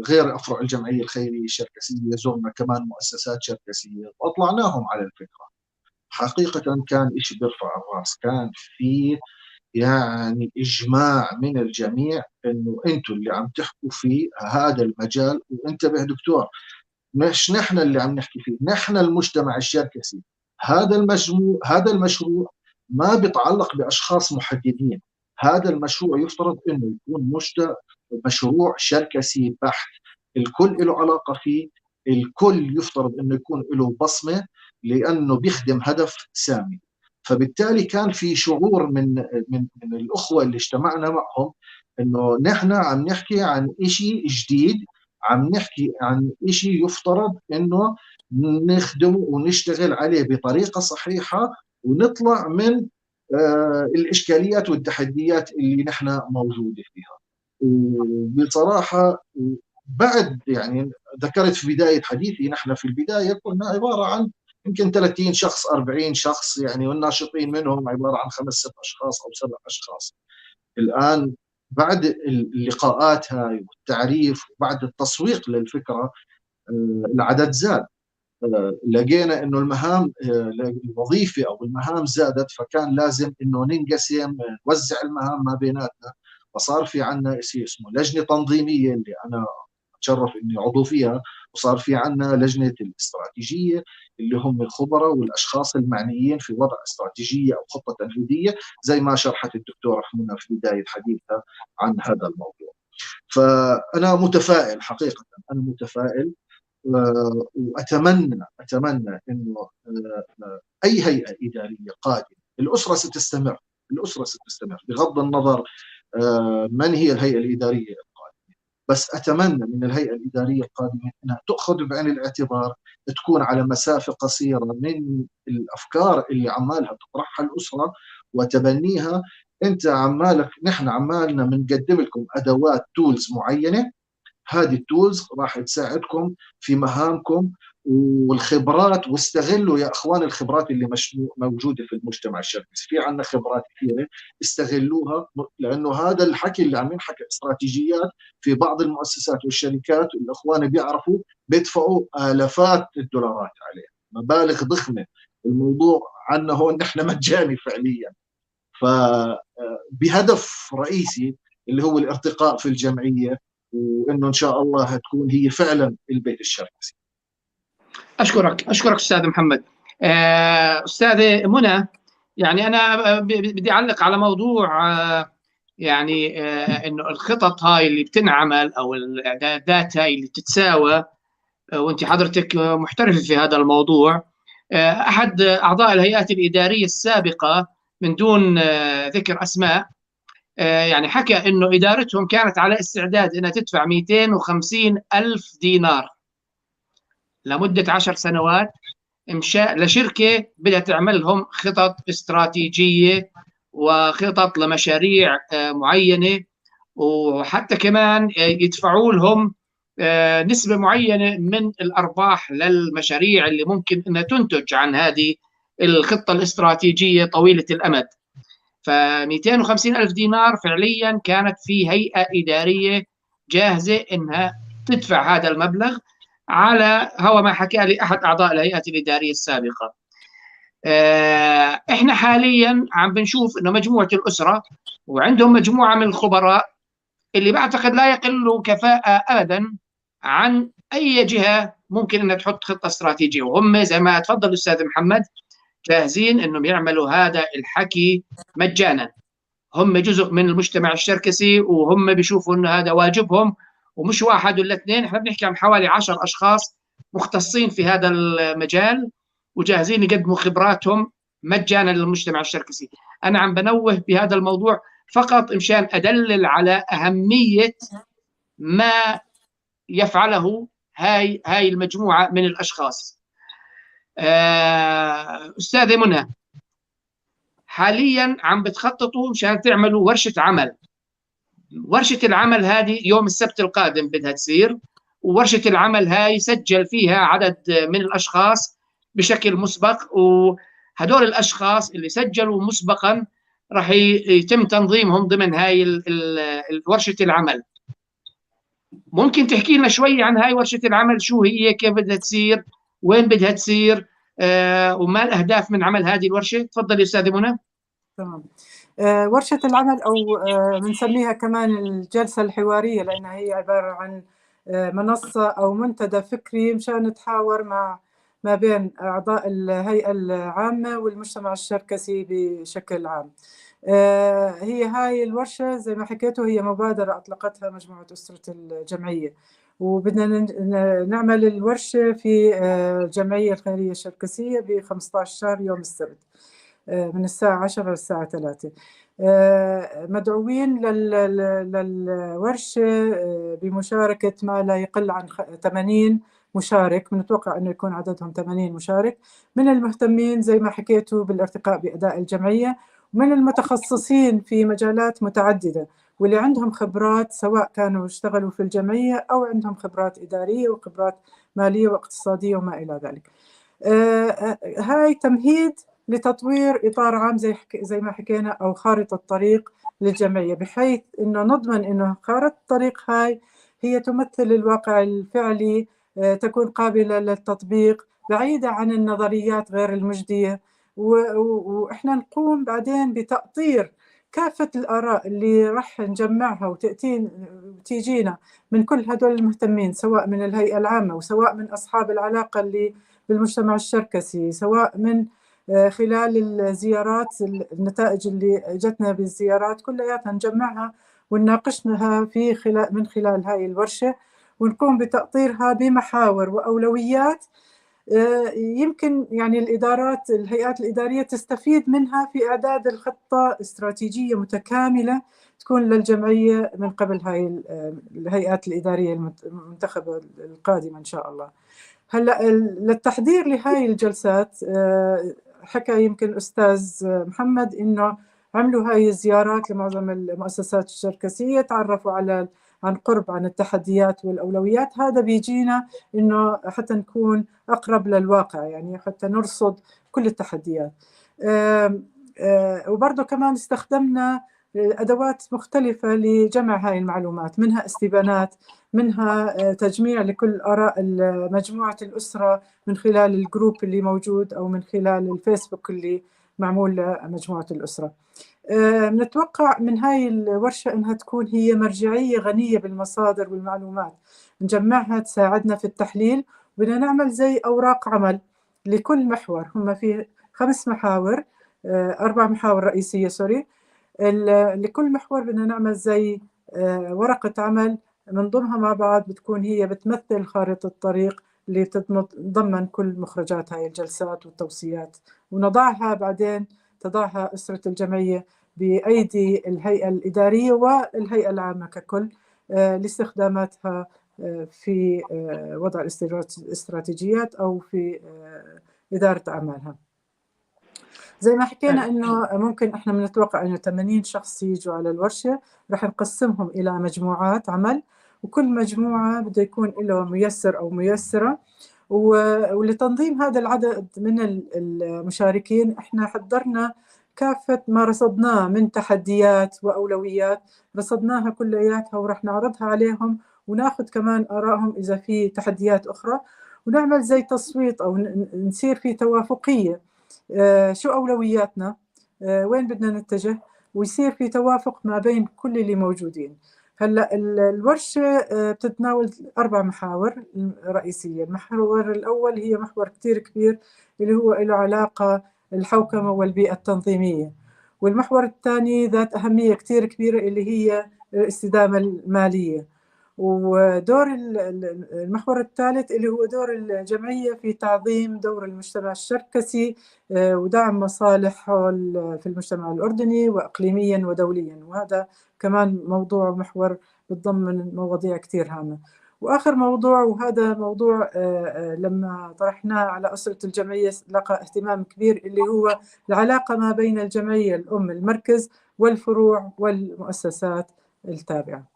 غير أفرع الجمعية الخيرية الشركسية، زرنا كمان مؤسسات شركسية وأطلعناهم على الفكرة. حقيقة كان إشي بيرفع الرأس، كان في يعني إجماع من الجميع إنه أنتم اللي عم تحكوا في هذا المجال. وانتبه دكتور، مش نحن اللي عم نحكي فيه، نحن المجتمع الشركسي. هذا المشروع ما بيتعلق بأشخاص محددين، هذا المشروع يفترض إنه يكون مشروع شركسي بحت، الكل له علاقة فيه، الكل يفترض إنه يكون له بصمة، لأنه بيخدم هدف سامي. فبالتالي كان في شعور من من من الأخوة اللي اجتمعنا معهم إنه نحن عم نحكي عن إشي جديد، عم نحكي عن إشي يفترض إنه نخدمه ونشتغل عليه بطريقة صحيحة، ونطلع من الإشكاليات والتحديات اللي نحن موجودة فيها. وبصراحة بعد يعني ذكرت في بداية حديثي، نحن في البداية كنا عبارة عن يمكن 30 شخص 40 شخص يعني، والناشطين منهم عبارة عن 5 6 أشخاص أو 7 أشخاص. الآن بعد اللقاءات هاي والتعريف وبعد التسويق للفكرة العدد زاد، لقينا انه المهام الوظيفة او المهام زادت، فكان لازم انه ننقسم نوزع المهام ما بيناتنا. فصار في عندنا شيء اسمه لجنة تنظيميه اللي انا اتشرف اني عضو فيها، وصار في عندنا لجنة الاستراتيجية اللي هم الخبراء والاشخاص المعنيين في وضع استراتيجية او خطه تنفيذية، زي ما شرحت الدكتورة منى في بداية حديثها عن هذا الموضوع. فانا متفائل حقيقة، انا متفائل، واتمنى اتمنى انه اي هيئة ادارية قادمة، الاسرة ستستمر، الاسرة ستستمر بغض النظر من هي الهيئة الادارية القادمة، بس اتمنى من الهيئة الادارية القادمة انها تاخذ بعين الاعتبار، تكون على مسافة قصيرة من الافكار اللي عمالها تطرحها الاسرة وتبنيها. انت عمالك، نحن عمالنا بنقدم لكم ادوات tools معينة، هذه ال tools راح تساعدكم في مهامكم والخبرات، واستغلوا يا اخوان الخبرات اللي موجودة في المجتمع الشركسي. في عندنا خبرات كثيرة، استغلوها، لانه هذا الحكي اللي عم ينحكى استراتيجيات في بعض المؤسسات والشركات، الاخوان بيعرفوا بيدفعوا الافات الدولارات عليه، مبالغ ضخمة. الموضوع عندنا هون نحن مجاني فعليا، فبهدف رئيسي اللي هو الارتقاء في الجمعية، وانه ان شاء الله تكون هي فعلا البيت الشركسي. اشكرك استاذ محمد. استاذه منى، يعني انا بدي اعلق على موضوع يعني انه الخطط هاي اللي بتنعمل او الاعدادات هاي اللي بتتساوى، وانت حضرتك محترفه في هذا الموضوع. احد اعضاء الهيئات الادارية السابقة من دون ذكر اسماء يعني حكى انه ادارتهم كانت على استعداد انها تدفع 250 الف دينار لمدة 10 سنوات لشركة بدها تعمل لهم خطط استراتيجية وخطط لمشاريع معينة، وحتى كمان يدفعوا لهم نسبه معينة من الارباح للمشاريع اللي ممكن انها تنتج عن هذه الخطة الاستراتيجية طويلة الامد. ف 250 ألف دينار فعليا كانت في هيئة إدارية جاهزة إنها تدفع هذا المبلغ، على هو ما حكى لي أحد أعضاء الهيئة الإدارية السابقة. إحنا حاليا عم بنشوف إنه مجموعة الأسرة وعندهم مجموعة من الخبراء اللي بعتقد لا يقلوا كفاءة أبدا عن أي جهة ممكن إنها تحط خطة استراتيجية، وهم زي ما تفضل الأستاذ محمد جاهزين انهم يعملوا هذا الحكي مجانا. هم جزء من المجتمع الشركسي وهم بيشوفوا انه هذا واجبهم، ومش واحد ولا اثنين، احنا بنحكي عن حوالي 10 اشخاص مختصين في هذا المجال وجاهزين يقدموا خبراتهم مجانا للمجتمع الشركسي. انا عم بنوه بهذا الموضوع فقط مشان ادلل على اهمية ما يفعله هاي المجموعة من الاشخاص. أستاذة منى، حاليا عم بتخططوا مشان تعملوا ورشة عمل. ورشة العمل هذه يوم السبت القادم بدها تصير، وورشة العمل هاي سجل فيها عدد من الأشخاص بشكل مسبق، وهدول الأشخاص اللي سجلوا مسبقا راح يتم تنظيمهم ضمن هاي ورشة العمل. ممكن تحكي لنا شوي عن هاي ورشة العمل، شو هي، كيف بدها تصير، وين بدها تصير، وما الأهداف من عمل هذه الورشة؟ تفضلي أستاذة منى. تمام. ورشة العمل أو بنسميها كمان الجلسة الحوارية، لأنها هي عبارة عن منصة أو منتدى فكري مشان نتحاور مع ما بين أعضاء الهيئة العامة والمجتمع الشركسي بشكل عام. هي هاي الورشة زي ما حكيتوا هي مبادرة أطلقتها مجموعة أسرة الجمعية، وبدنا نعمل الورشة في الجمعية الخيرية الشركسية ب 15 شهر يوم السبت من الساعة 10 للساعة 3. مدعوين للورشة بمشاركة ما لا يقل عن 80 مشارك، بنتوقع أنه يكون عددهم 80 مشارك من المهتمين زي ما حكيتوا بالارتقاء بأداء الجمعية، ومن المتخصصين في مجالات متعددة واللي عندهم خبرات، سواء كانوا اشتغلوا في الجمعية أو عندهم خبرات إدارية وخبرات مالية واقتصادية وما إلى ذلك. هاي تمهيد لتطوير إطار عام زي ما حكينا أو خارطة طريق للجمعية، بحيث إنه نضمن إنه خارطة الطريق هاي هي تمثل الواقع الفعلي، تكون قابلة للتطبيق، بعيدة عن النظريات غير المجدية، وإحنا نقوم بعدين بتأطير كافة الآراء اللي راح نجمعها وتيجينا من كل هدول المهتمين، سواء من الهيئة العامة وسواء من أصحاب العلاقة اللي بالمجتمع الشركسي، سواء من خلال الزيارات، النتائج اللي جتنا بالزيارات كلياتها نجمعها ونناقشها من خلال هاي الورشة، ونقوم بتأطيرها بمحاور وأولويات يمكن يعني الإدارات الهيئات الإدارية تستفيد منها في إعداد الخطة استراتيجية متكاملة تكون للجمعية من قبل هاي الهيئات الإدارية المنتخبة القادمة إن شاء الله. هلأ للتحضير لهاي الجلسات حكى يمكن أستاذ محمد إنه عملوا هاي الزيارات لمعظم المؤسسات الشركسية، تعرفوا على عن قرب عن التحديات والأولويات. هذا بيجينا إنه حتى نكون أقرب للواقع، يعني حتى نرصد كل التحديات. وبرضه كمان استخدمنا أدوات مختلفة لجمع هاي المعلومات، منها استبانات، منها تجميع لكل آراء مجموعة الأسرة من خلال ال group اللي موجود أو من خلال الفيسبوك اللي معمول لمجموعة الأسرة. نتوقع من هاي الورشة إنها تكون هي مرجعية غنية بالمصادر والمعلومات، نجمعها تساعدنا في التحليل. بدنا نعمل زي أوراق عمل لكل محور، هم في 5 محاور، 4 محاور رئيسية sorry. لكل محور بدنا نعمل زي ورقة عمل بنضمها مع بعض، بتكون هي بتمثل خارطة الطريق اللي بتتضمن كل مخرجات هاي الجلسات والتوصيات، ونضعها بعدين تضعها أسرة الجمعية بأيدي الهيئة الإدارية والهيئة العامة ككل لاستخداماتها في وضع الاستراتيجيات أو في إدارة أعمالها. زي ما حكينا إنه ممكن إحنا بنتوقع إنه 80 شخص يجوا على الورشة، رح نقسمهم إلى مجموعات عمل، وكل مجموعة بده يكون له ميسر أو ميسرة. ولتنظيم هذا العدد من المشاركين إحنا حضرنا كافة ما رصدناه من تحديات وأولويات، رصدناها كلياتها ورح نعرضها عليهم، وناخذ كمان آرائهم إذا في تحديات أخرى، ونعمل زي تصويت أو نصير في توافقية، شو أولوياتنا، وين بدنا نتجه، ويصير في توافق ما بين كل اللي موجودين. هلا الورشة بتتناول 4 محاور رئيسية. المحور الأول هي محور كتير كبير اللي هو له علاقة الحوكمة والبيئة التنظيمية، والمحور الثاني ذات أهمية كتير كبيرة اللي هي الاستدامة المالية، ودور المحور الثالث اللي هو دور الجمعية في تعظيم دور المجتمع الشركسي ودعم مصالحه في المجتمع الأردني وإقليميا ودوليا، وهذا كمان موضوع محور بتضمن مواضيع كتير هامة. وآخر موضوع، وهذا موضوع لما طرحناه على أسرة الجمعية لقى اهتمام كبير، اللي هو العلاقة ما بين الجمعية الأم المركز والفروع والمؤسسات التابعة.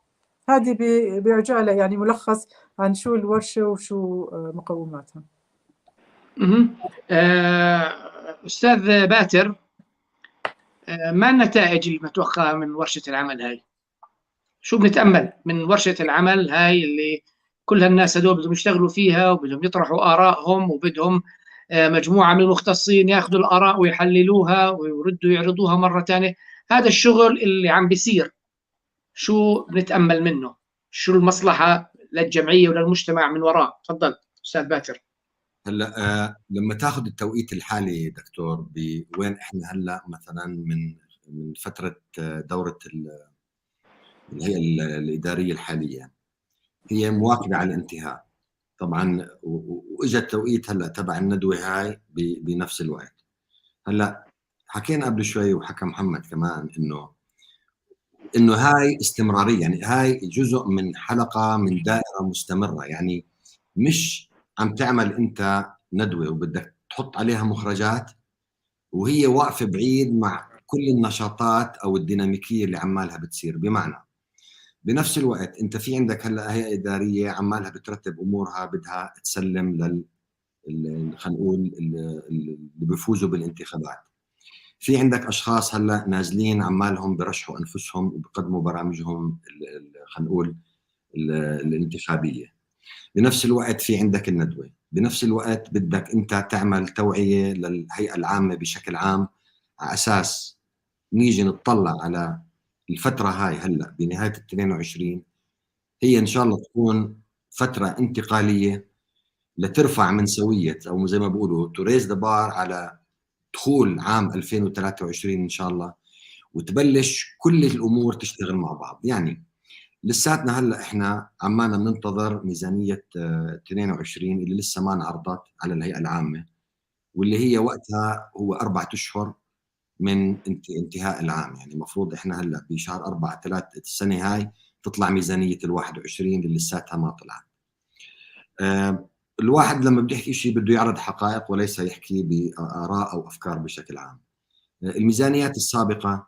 هذه بعجالة يعني ملخص عن شو الورشة وشو مقوماتها. أستاذ باتر، ما النتائج اللي متوقعة من ورشة العمل هاي؟ شو بنتأمل من ورشة العمل هاي اللي كل هالناس هدول بدهم يشتغلوا فيها وبدهم يطرحوا آرائهم وبدهم مجموعة من المختصين ياخذوا الآراء ويحللوها ويردوا يعرضوها مرة ثانية؟ هذا الشغل اللي عم بيصير شو بنتأمل منه؟ شو المصلحة للجمعية وللمجتمع من وراه؟ تفضل أستاذ باتر. هلا لما تاخذ التوقيت الحالي دكتور، بوين احنا هلا مثلا من فترة دورة الهيئة الإدارية الحالية، هي مواكبة على الانتهاء طبعا، واجى التوقيت هلا تبع الندوة هاي بنفس الوقت. هلا حكينا قبل شوي وحكى محمد كمان انه هاي استمرارية، يعني هاي جزء من حلقة من دائرة مستمرة، يعني مش عم تعمل انت ندوه وبدك تحط عليها مخرجات وهي واقفة بعيد مع كل النشاطات او الديناميكيه اللي عمالها بتصير. بمعنى بنفس الوقت انت في عندك هلا هيئة ادارية عمالها بترتب امورها، بدها تسلم لل خلينا نقول اللي بيفوزوا بالانتخابات. في عندك اشخاص هلا نازلين عمالهم برشحوا انفسهم وبقدموا برامجهم خلينا نقول الانتخابية. بنفس الوقت في عندك الندوة، بنفس الوقت بدك انت تعمل توعيه للهيئة العامة بشكل عام، على اساس نيجي نطلع على الفترة هاي هلا بنهاية ال 22، هي ان شاء الله تكون فترة انتقالية لترفع من سويه، او زي ما بيقولوا to raise the bar على دخول عام 2023 ان شاء الله، وتبلش كل الامور تشتغل مع بعض. يعني لساتنا هلا احنا عمالنا بننتظر ميزانية 22 اللي لسه ما انعرضت على الهيئة العامة، واللي هي وقتها هو 4 اشهر من انتهاء العام. يعني المفروض احنا هلا بشهر 4 3 السنة هاي تطلع ميزانية ال 21 اللي لساتها ما طلعت. الواحد لما بده يحكي شيء بده يعرض حقائق وليس يحكي بآراء أو أفكار بشكل عام. الميزانيات السابقة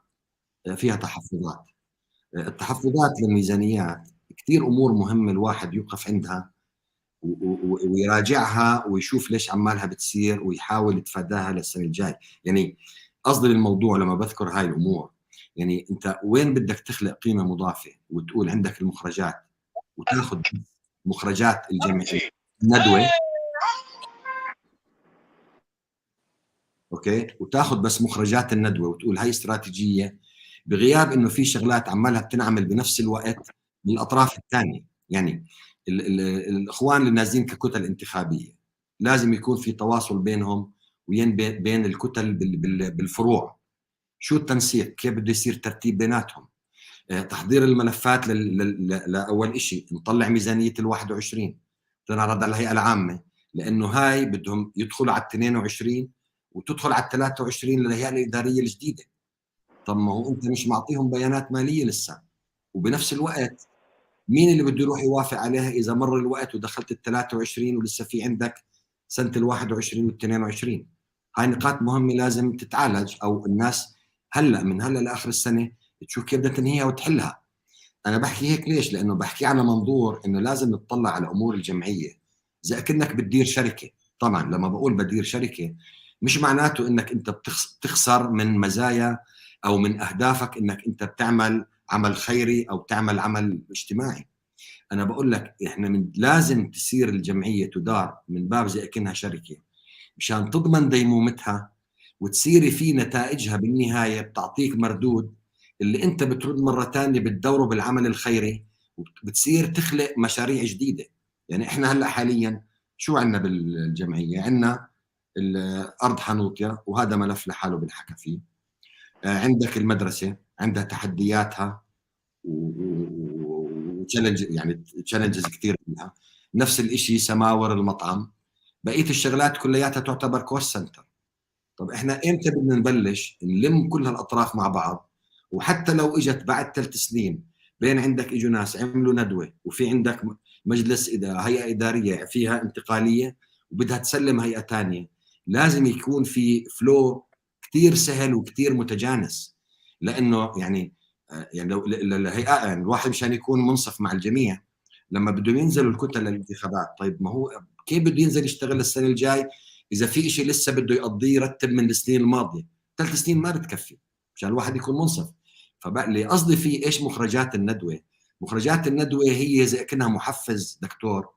فيها تحفظات. التحفظات للميزانيات كثير امور مهمة الواحد يوقف عندها ويراجعها ويشوف ليش عمالها بتصير ويحاول يتفاداها للسنة الجاي. يعني قصدي بالموضوع لما بذكر هاي الامور، يعني انت وين بدك تخلق قيمة مضافة وتقول عندك المخرجات وتاخذ مخرجات الجمعية الندوة، okay، وتاخذ بس مخرجات الندوة وتقول هاي استراتيجية، بغياب انه في شغلات عمالها بتنعمل بنفس الوقت من الاطراف الثانية. يعني الاخوان اللي نازلين ككتل انتخابية لازم يكون في تواصل بينهم وين بين الكتل بالفروع، شو التنسيق، كيف بده يصير ترتيب بيناتهم، تحضير الملفات لاول شيء نطلع ميزانية ال 21 تنعرض على الهيئة العامة، لانه هاي بدهم يدخلوا على ال 22 وتدخل على ال 23 للهيئة الادارية الجديدة. طب ما هو انت مش معطيهم بيانات ماليه لسه، وبنفس الوقت مين اللي بده يروح يوافق عليها اذا مر الوقت ودخلت ال 23 ولسه في عندك سنة ال 21 وال 22؟ هاي نقاط مهمة لازم تتعالج، او الناس هلا من هلا لاخر السنة تشوف كيف بدها تنهيها وتحلها. انا بحكي هيك ليش؟ لانه بحكي على منظور انه لازم نطلع على امور الجمعية زي كأنك بتدير شركة. طبعا لما بقول بدير شركة مش معناته انك انت بتخسر من مزايا او من اهدافك انك انت بتعمل عمل خيري او بتعمل عمل اجتماعي. انا بقول لك احنا من لازم تصير الجمعية تدار من باب زي كأنها شركة مشان تضمن ديمومتها وتصيري في نتائجها بالنهاية بتعطيك مردود اللي انت بترد مرة ثانية بتدوره بالعمل الخيري وبتصير تخلق مشاريع جديدة. يعني احنا هلا حاليا شو عندنا بالجمعيه؟ عندنا الارض حنوطيا وهذا ملف لحاله بنحكى فيه، عندك المدرسة عندها تحدياتها و challenge، يعني challenges كثير منها، نفس الشيء سماور المطعم، بقية الشغلات كلياتها تعتبر cost center. طب احنا امتى بدنا نبلش نلم كل هالاطراف مع بعض؟ وحتى لو اجت بعد 3 سنين بين عندك اجوا ناس عملوا ندوه وفي عندك مجلس هيئة ادارية فيها انتقالية وبدها تسلم هيئة ثانية، لازم يكون في flow كثير سهل وكثير متجانس. لانه يعني لو الهيئة، يعني الواحد مشان يكون منصف مع الجميع لما بدهم ينزلوا الكتل للانتخابات، طيب ما هو كيف بده ينزل يشتغل السنة الجاي اذا في شيء لسه بده يقضيه يرتب من السنين الماضية؟ 3 سنين ما بتكفي مشان الواحد يكون منصف. فاللي قصدي فيه ايش مخرجات الندوة؟ مخرجات الندوة هي زي كانها محفز دكتور،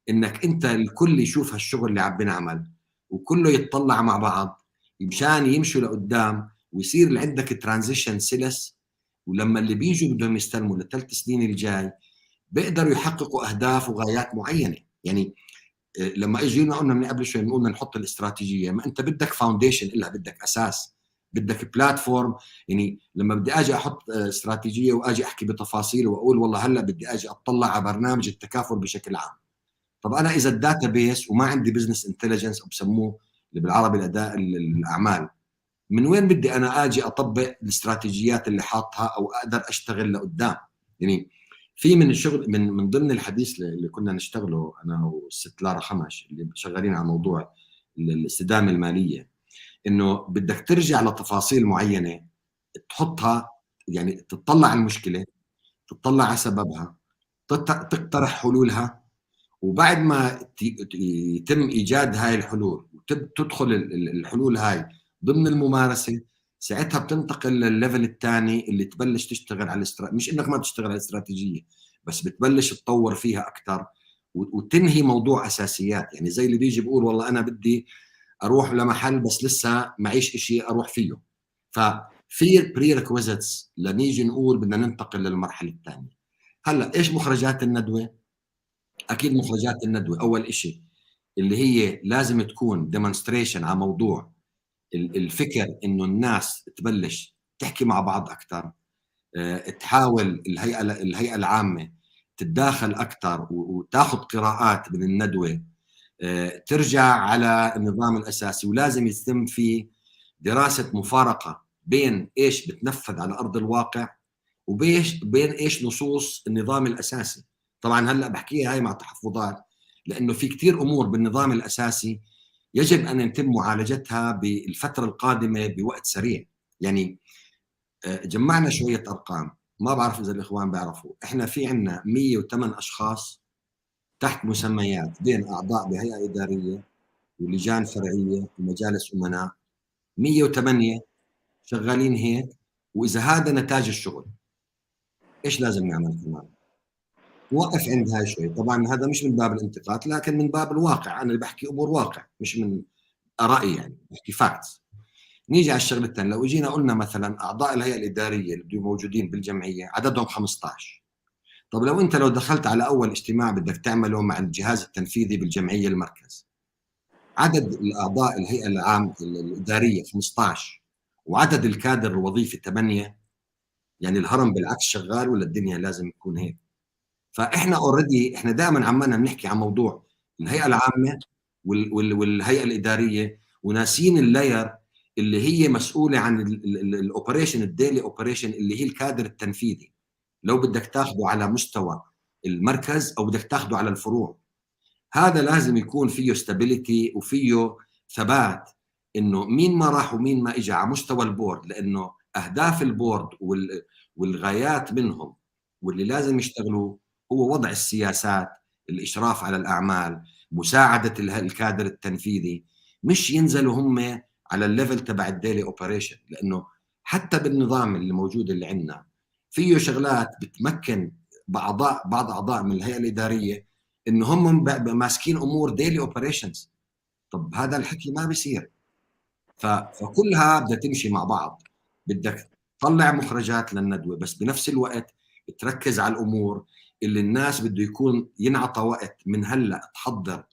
انك انت الكل يشوف هالشغل اللي عم بنعمل وكله يتطلع مع بعض مشان يمشوا لقدام ويصير اللي عندك transition سلس. ولما اللي بيجوا بدهم يستلموا للثلاث سنين الجاي بيقدروا يحققوا اهداف وغايات معينة. يعني لما اجينا قلنا من قبل شوي قلنا نحط الاستراتيجية، ما انت بدك foundation لها، بدك اساس، بدك platform. يعني لما بدي اجي احط استراتيجية واجي احكي بتفاصيل واقول والله هلا بدي اجي اطلع على برنامج التكافل بشكل عام، طب انا اذا ال database وما عندي business intelligence او بسموه اللي بالعربي الاداء الاعمال، من وين بدي انا اجي اطبق الاستراتيجيات اللي حاطها او اقدر اشتغل لقدام؟ يعني في من الشغل من ضمن الحديث اللي كنا نشتغله انا والست لارا خمش اللي شغالين على موضوع الاستدامة المالية، انه بدك ترجع لتفاصيل معينة تحطها، يعني تطلع على المشكلة، تطلع على سببها، تقترح حلولها، وبعد ما يتم ايجاد هاي الحلول وتدخل الحلول هاي ضمن الممارسة، ساعتها بتنتقل للل level الثاني اللي تبلش تشتغل على مش انك ما بتشتغل على الاستراتيجية، بس بتبلش تطور فيها اكثر وتنهي موضوع اساسيات. يعني زي اللي بيجي بيقول والله انا بدي اروح لمحل بس لسه معيش شيء اروح فيه. ففي prerequisites لنيجي نقول بدنا ننتقل للمرحلة الثانية. هلا ايش مخرجات الندوة؟ اكيد مخرجات الندوة اول شيء اللي هي لازم تكون demonstration على موضوع الفكر، انه الناس تبلش تحكي مع بعض اكثر، تحاول الهيئة العامة تتداخل اكثر وتاخذ قراءات من الندوة، ترجع على النظام الاساسي، ولازم يتم فيه دراسة مفارقه بين ايش بتنفذ على ارض الواقع وبيش بين ايش نصوص النظام الاساسي. طبعا هلا بحكيها هاي مع تحفظات، لانه في كثير امور بالنظام الاساسي يجب ان يتم معالجتها بالفترة القادمة بوقت سريع. يعني جمعنا شوية ارقام، ما بعرف اذا الاخوان بيعرفوا، احنا في عندنا 108 اشخاص تحت مسميات بين اعضاء بهيئة ادارية ولجان فرعية ومجالس امناء، 108 شغالين هيك. واذا هذا نتاج الشغل، ايش لازم نعمل كمان؟ نوقف عند هاي شوي. طبعا هذا مش من باب الانتقاد، لكن من باب الواقع، انا اللي بحكي امور واقع مش من رايي، يعني بحكي facts. نيجي على الشغلة الثانية، لو اجينا قلنا مثلا اعضاء الهيئة الادارية اللي موجودين بالجمعيه عددهم 15. طب لو انت لو دخلت على اول اجتماع بدك تعمله مع الجهاز التنفيذي بالجمعيه المركز، عدد الاعضاء الهيئة العام الادارية 15 وعدد الكادر الوظيفي 8، يعني الهرم بالعكس شغال ولا الدنيا لازم يكون هيك؟ فاحنا already احنا دائما عمالنا بنحكي عن موضوع الهيئة العامة والهيئة الادارية، وناسين ال layer اللي هي مسؤولة عن ال operation، ال daily operation، اللي هي الكادر التنفيذي. لو بدك تاخذه على مستوى المركز او بدك تاخذه على الفروع، هذا لازم يكون فيه stability وفيه ثبات، انه مين ما راح ومين ما اجى على مستوى ال board، لانه اهداف ال board والغايات منهم واللي لازم يشتغلوا هو وضع السياسات، الاشراف على الاعمال، مساعدة الكادر التنفيذي، مش ينزلوا هم على ال level تبع ال daily operation. لانه حتى بالنظام اللي موجود اللي عندنا فيه شغلات بتمكن بعض اعضاء من الهيئة الادارية انه هم ماسكين امور daily operations. طب هذا الحكي ما بيصير. فكلها بدها تمشي مع بعض. بدك تطلع مخرجات للندوه، بس بنفس الوقت تركز على الامور اللي الناس بده يكون ينعطى وقت من هلا تحضر،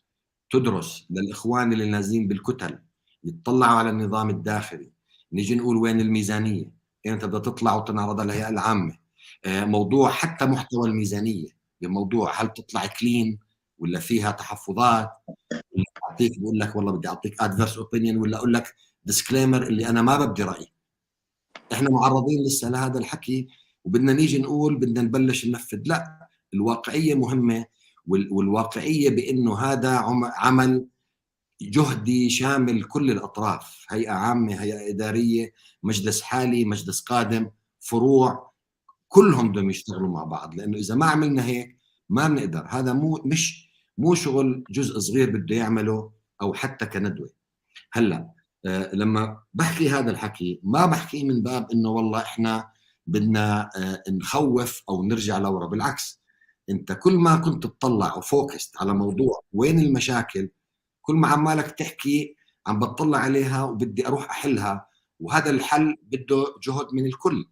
تدرس للاخوان اللي نازلين بالكتل، يتطلعوا على النظام الداخلي. نيجي نقول وين الميزانيه، امتى بدها تطلع وتنعرض على الهيئة العامة، موضوع حتى محتوى الميزانيه، بموضوع هل تطلع clean ولا فيها تحفظات، اعطيك بقول لك والله بدي اعطيك adverse opinion ولا اقول لك disclaimer اللي انا ما ببدي رايي. احنا معرضين لسه لهذا الحكي، وبدنا نيجي نقول بدنا نبلش ننفذ. لا، الواقعية مهمه، والواقعيه بانه هذا عمل جهدي شامل كل الاطراف، هيئة عامة، هيئة اداريه، مجلس حالي، مجلس قادم، فروع، كلهم بدهم يشتغلوا مع بعض، لانه اذا ما عملنا هيك ما بنقدر. هذا مو مش مو شغل جزء صغير بده يعمله او حتى كندوه. هلا لما بحكي هذا الحكي ما بحكي من باب انه والله احنا بدنا نخوف او نرجع لورا، بالعكس، انت كل ما كنت تطلع و focused على موضوع وين المشاكل، كل ما عمالك تحكي عم بتطلع عليها وبدي اروح احلها، وهذا الحل بده جهد من الكل.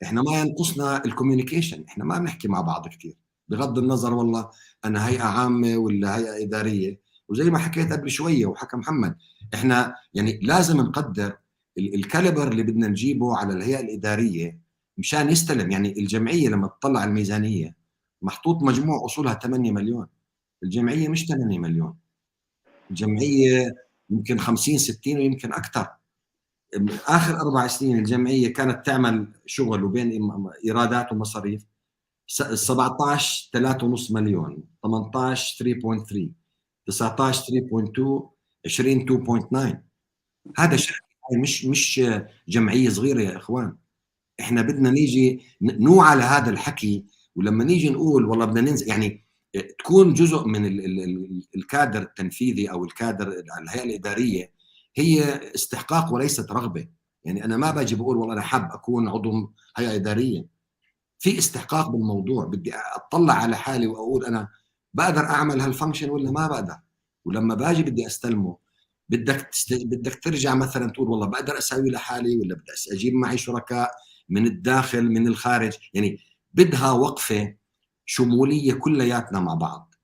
احنا ما ينقصنا ال communication، احنا ما بنحكي مع بعض كثير، بغض النظر والله انا هيئة عامة ولا هيئة اداريه. وزي ما حكيت قبل شوية وحكى محمد، احنا يعني لازم نقدر ال caliber اللي بدنا نجيبه على الهيئة الادارية مشان يستلم. يعني الجمعية لما تطلع الميزانية محطوط مجموع اصولها 8 مليون، الجمعية مش 8 مليون، الجمعية يمكن 50 60 ويمكن اكثر. اخر 4 سنين الجمعية كانت تعمل شغل وبين ايرادات ومصاريف، 17 3.5 مليون، 18 3.3، 19 3.2، 20 2.9. هذا شركه، مش جمعية صغيرة يا اخوان. احنا بدنا نيجي نوعى لهذا الحكي، ولما نيجي نقول والله بدنا ننزل، يعني تكون جزء من الكادر التنفيذي او الكادر الهيئة الادارية، هي استحقاق وليست رغبه. يعني انا ما باجي بقول والله انا حاب اكون عضو هيئة اداريه، في استحقاق بالموضوع. بدي اطلع على حالي واقول انا بقدر اعمل هال function ولا ما بقدر. ولما باجي بدي استلمه بدك ترجع مثلا تقول والله بقدر اسوي لحالي ولا بدي اجيب معي شركاء من الداخل من الخارج. يعني بدها وقفه شمولية كلياتنا مع بعض،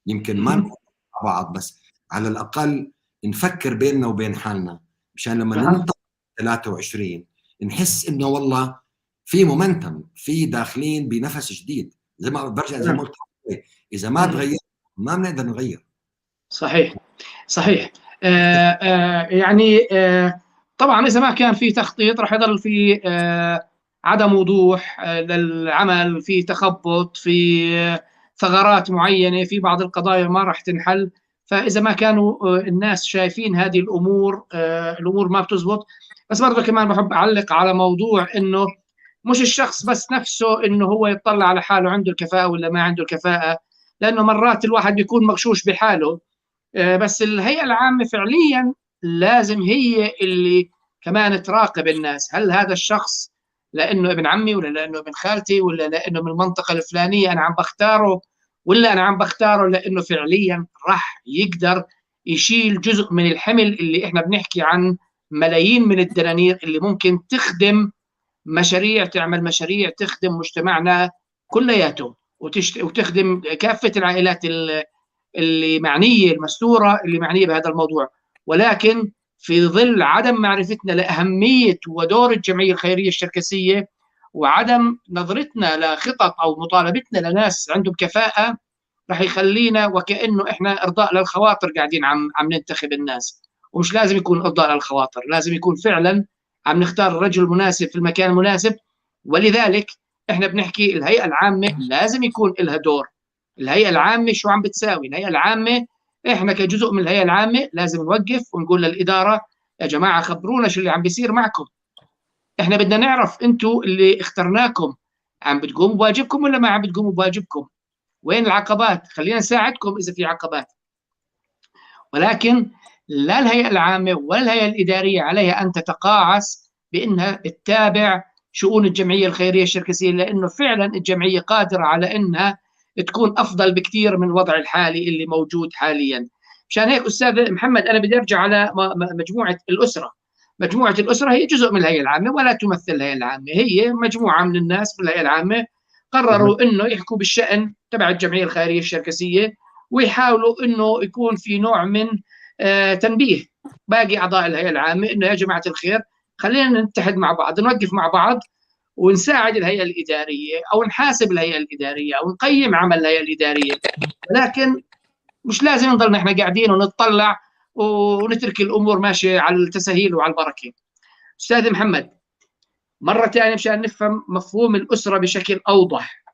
يمكن ما نكون مع بعض بس على الاقل نفكر بيننا وبين حالنا، مشان لما ننطق 23 نحس انه والله في momentum، في داخلين بنفس جديد. زي ما برجع زي ما قلت، اذا ما تغير ما بنقدر نغير. صحيح. يعني طبعا اذا ما كان في تخطيط راح يضل في عدم وضوح للعمل، في تخبط، في ثغرات معينه، في بعض القضايا ما راح تنحل. فاذا ما كانوا الناس شايفين هذه الامور، الامور ما بتزبط. بس برضه كمان بحب اعلق على موضوع انه مش الشخص بس نفسه انه هو يطلع على حاله عنده الكفاءة ولا ما عنده الكفاءة، لانه مرات الواحد بيكون مغشوش بحاله. بس الهيئة العامة فعليا لازم هي اللي كمان تراقب الناس، هل هذا الشخص لانه ابن عمي ولا لانه ابن خالتي ولا لانه من المنطقة الفلانية انا عم بختاره، ولا انا عم بختاره لانه فعليا راح يقدر يشيل جزء من الحمل اللي احنا بنحكي عن ملايين من الدنانير اللي ممكن تخدم مشاريع، تعمل مشاريع تخدم مجتمعنا كلياته وتخدم كافة العائلات اللي معنية المستورة اللي معنية بهذا الموضوع. ولكن في ظل عدم معرفتنا لأهمية ودور الجمعية الخيرية الشركسية وعدم نظرتنا لخطط أو مطالبتنا لناس عندهم كفاءة، رح يخلينا وكأنه إحنا إرضاء للخواطر قاعدين عم ننتخب الناس. ومش لازم يكون إرضاء للخواطر، لازم يكون فعلا عم نختار الرجل المناسب في المكان المناسب. ولذلك إحنا بنحكي الهيئة العامة لازم يكون لها دور. الهيئة العامة شو عم بتساوي؟ الهيئة العامة إحنا كجزء من الهيئة العامة لازم نوقف ونقول للإدارة يا جماعة خبرونا شو اللي عم بيصير معكم، إحنا بدنا نعرف أنتوا اللي اخترناكم عم بتقوموا بواجبكم ولا ما عم بتقوموا بواجبكم، وين العقبات، خلينا نساعدكم إذا في عقبات. ولكن لا الهيئة العامة ولا الهيئة الإدارية عليها أن تتقاعس بأنها تتابع شؤون الجمعية الخيرية الشركسية، لأنه فعلا الجمعية قادرة على أنها تكون أفضل بكثير من الوضع الحالي اللي موجود حاليا. مشان هيك أستاذ محمد أنا بدي أرجع على مجموعة الأسرة. مجموعة الأسرة هي جزء من الهيئة العامة ولا تمثل الهيئة العامة، هي مجموعة من الناس في الهيئة العامة قرروا أنه يحكوا بالشأن تبع الجمعية الخيرية الشركسية ويحاولوا أنه يكون في نوع من تنبيه باقي أعضاء الهيئة العامة أنه يا جماعة الخير خلينا نتحد مع بعض، نوقف مع بعض ونساعد الهيئة الإدارية أو نحاسب الهيئة الإدارية أو نقيم عمل الهيئة الإدارية. ولكن مش لازم نضل نحن قاعدين ونطلع ونترك الأمور ماشية على التسهيل وعلى البركة. أستاذ محمد، مرة ثانية مشان نفهم مفهوم الأسرة بشكل أوضح،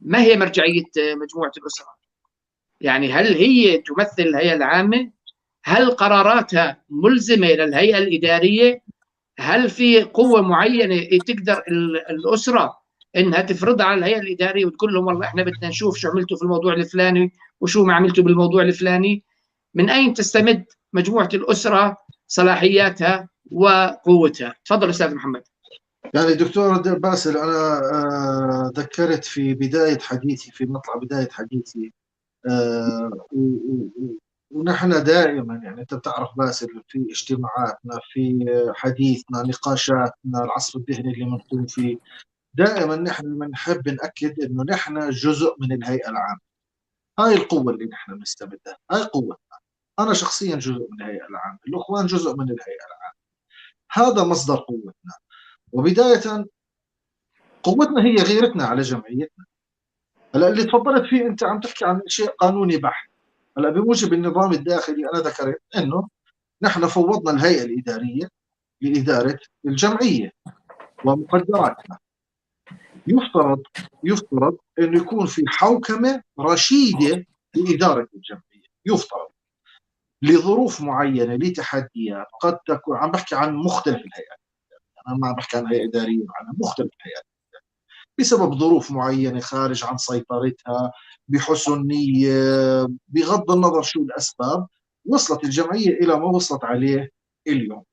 ما هي مرجعية مجموعة الأسرة؟ يعني هل هي تمثل الهيئة العامة؟ هل قراراتها ملزمة للهيئة الإدارية؟ هل في قوة معينة تقدر الأسرة إنها تفرضها على الهيئة الإدارية وتقول لهم والله إحنا بدنا نشوف شو عملتوا في الموضوع الفلاني وشو ما عملتوا بالموضوع الفلاني؟ من أين تستمد مجموعة الأسرة صلاحياتها وقوتها؟ تفضل أستاذ محمد. يعني دكتور باسل، أنا ذكرت في بداية حديثي، في مطلع بداية حديثي، ونحن دائما يعني أنت بتعرف باسل في اجتماعاتنا، في حديثنا، نقاشاتنا، العصف الذهني اللي بنقوم فيه، دائما نحن بنحب نأكد إنه نحن جزء من الهيئة العامة. هاي القوة اللي نحن بنستمدها، هاي قوتنا. أنا شخصيا جزء من الهيئة العامة، الأخوان جزء من الهيئة العامة، هذا مصدر قوتنا. وبداية قوتنا هي غيرتنا على جمعيتنا. هلا اللي تفضلت فيه أنت عم تحكي عن شيء قانوني بحت. هلا بموجب النظام الداخلي أنا ذكرت إنه نحن فوضنا الهيئة الإدارية لإدارة الجمعية ومقدراتها. يفترض إنه يكون في حوكمة رشيدة لإدارة الجمعية، يفترض لظروف معينة، لتحديات قد تكون. عم بحكي عن مختلف الهيئات، أنا ما عم بحكي عن هيئة إدارية، عن مختلف الهيئات، بسبب ظروف معينة خارج عن سيطرتها، بحسن نية، بغض النظر شو الأسباب، وصلت الجمعية إلى ما وصلت عليه اليوم.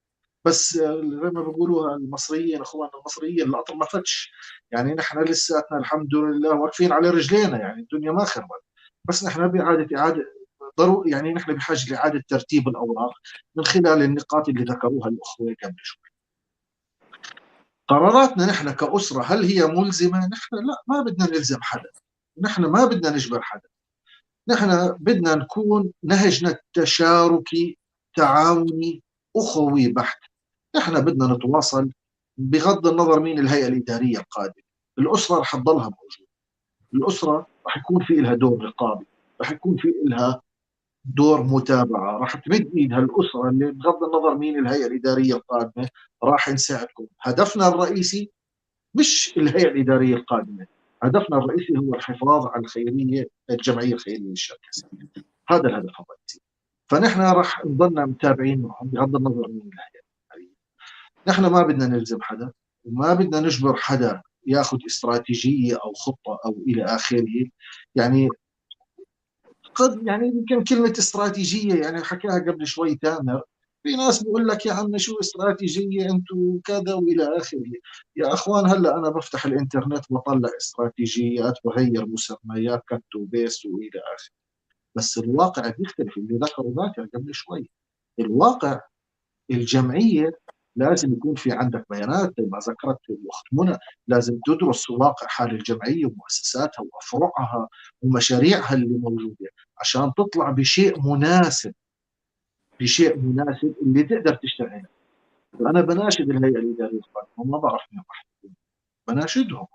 بس زي ما بيقولوها المصريين، اخواننا المصريين، القطر ما فتش. يعني نحن لساتنا الحمد لله واقفين على رجلينا، يعني الدنيا ما خربت، بس نحن بإعادة ضروري، يعني نحن بحاجة لإعادة ترتيب الأوراق من خلال النقاط اللي ذكروها الأخوة قبل شوي. قراراتنا نحن كأسرة هل هي ملزمة؟ نحن لا، ما بدنا نلزم حدا، نحن ما بدنا نجبر حدا، نحن بدنا نكون نهجنا التشاركي تعاوني أخوي بحت. نحن بدنا نتواصل بغض النظر مين الهيئة الإدارية القادمة. الأسرة رح تضلها موجودة، الأسرة رح يكون في لها دور رقابي، رح يكون في لها دور متابعة، رح تمد إيدها الأسرة اللي بغض النظر مين الهيئة الإدارية القادمة راح نساعدكم. هدفنا الرئيسي مش الهيئة الإدارية القادمة، هدفنا الرئيسي هو الحفاظ على الخيرية، الجمعية الخيرية الشركسية، هذا الهدف الرئيسي. فنحن رح نضلنا متابعين معهم بغض النظر مين الهيئة الإدارية. نحن ما بدنا نلزم حدا، وما بدنا نجبر حدا ياخذ استراتيجية او خطه او الى اخره. يعني قد يعني يمكن كلمة استراتيجية يعني حكاها قبل شوي تامر، في ناس بيقول لك يا عمي شو استراتيجية انتم كذا والى اخره. يا اخوان هلا انا بفتح الانترنت بطلع استراتيجيات، بغير مسميات cut و paste والى اخره، بس الواقع بيختلف. اللي ذكره ذاكر قبل شوي، الواقع الجمعية لازم يكون في عندك بيانات زي ما ذكرت الاخت منى، لازم تدرس واقع حال الجمعية ومؤسساتها وافرعها ومشاريعها اللي موجودة عشان تطلع بشيء مناسب، بشيء مناسب اللي تقدر تشتغل. انا بناشد الهيئة الادارية القادمة، ما بعرف مين راح يكون، بناشدهم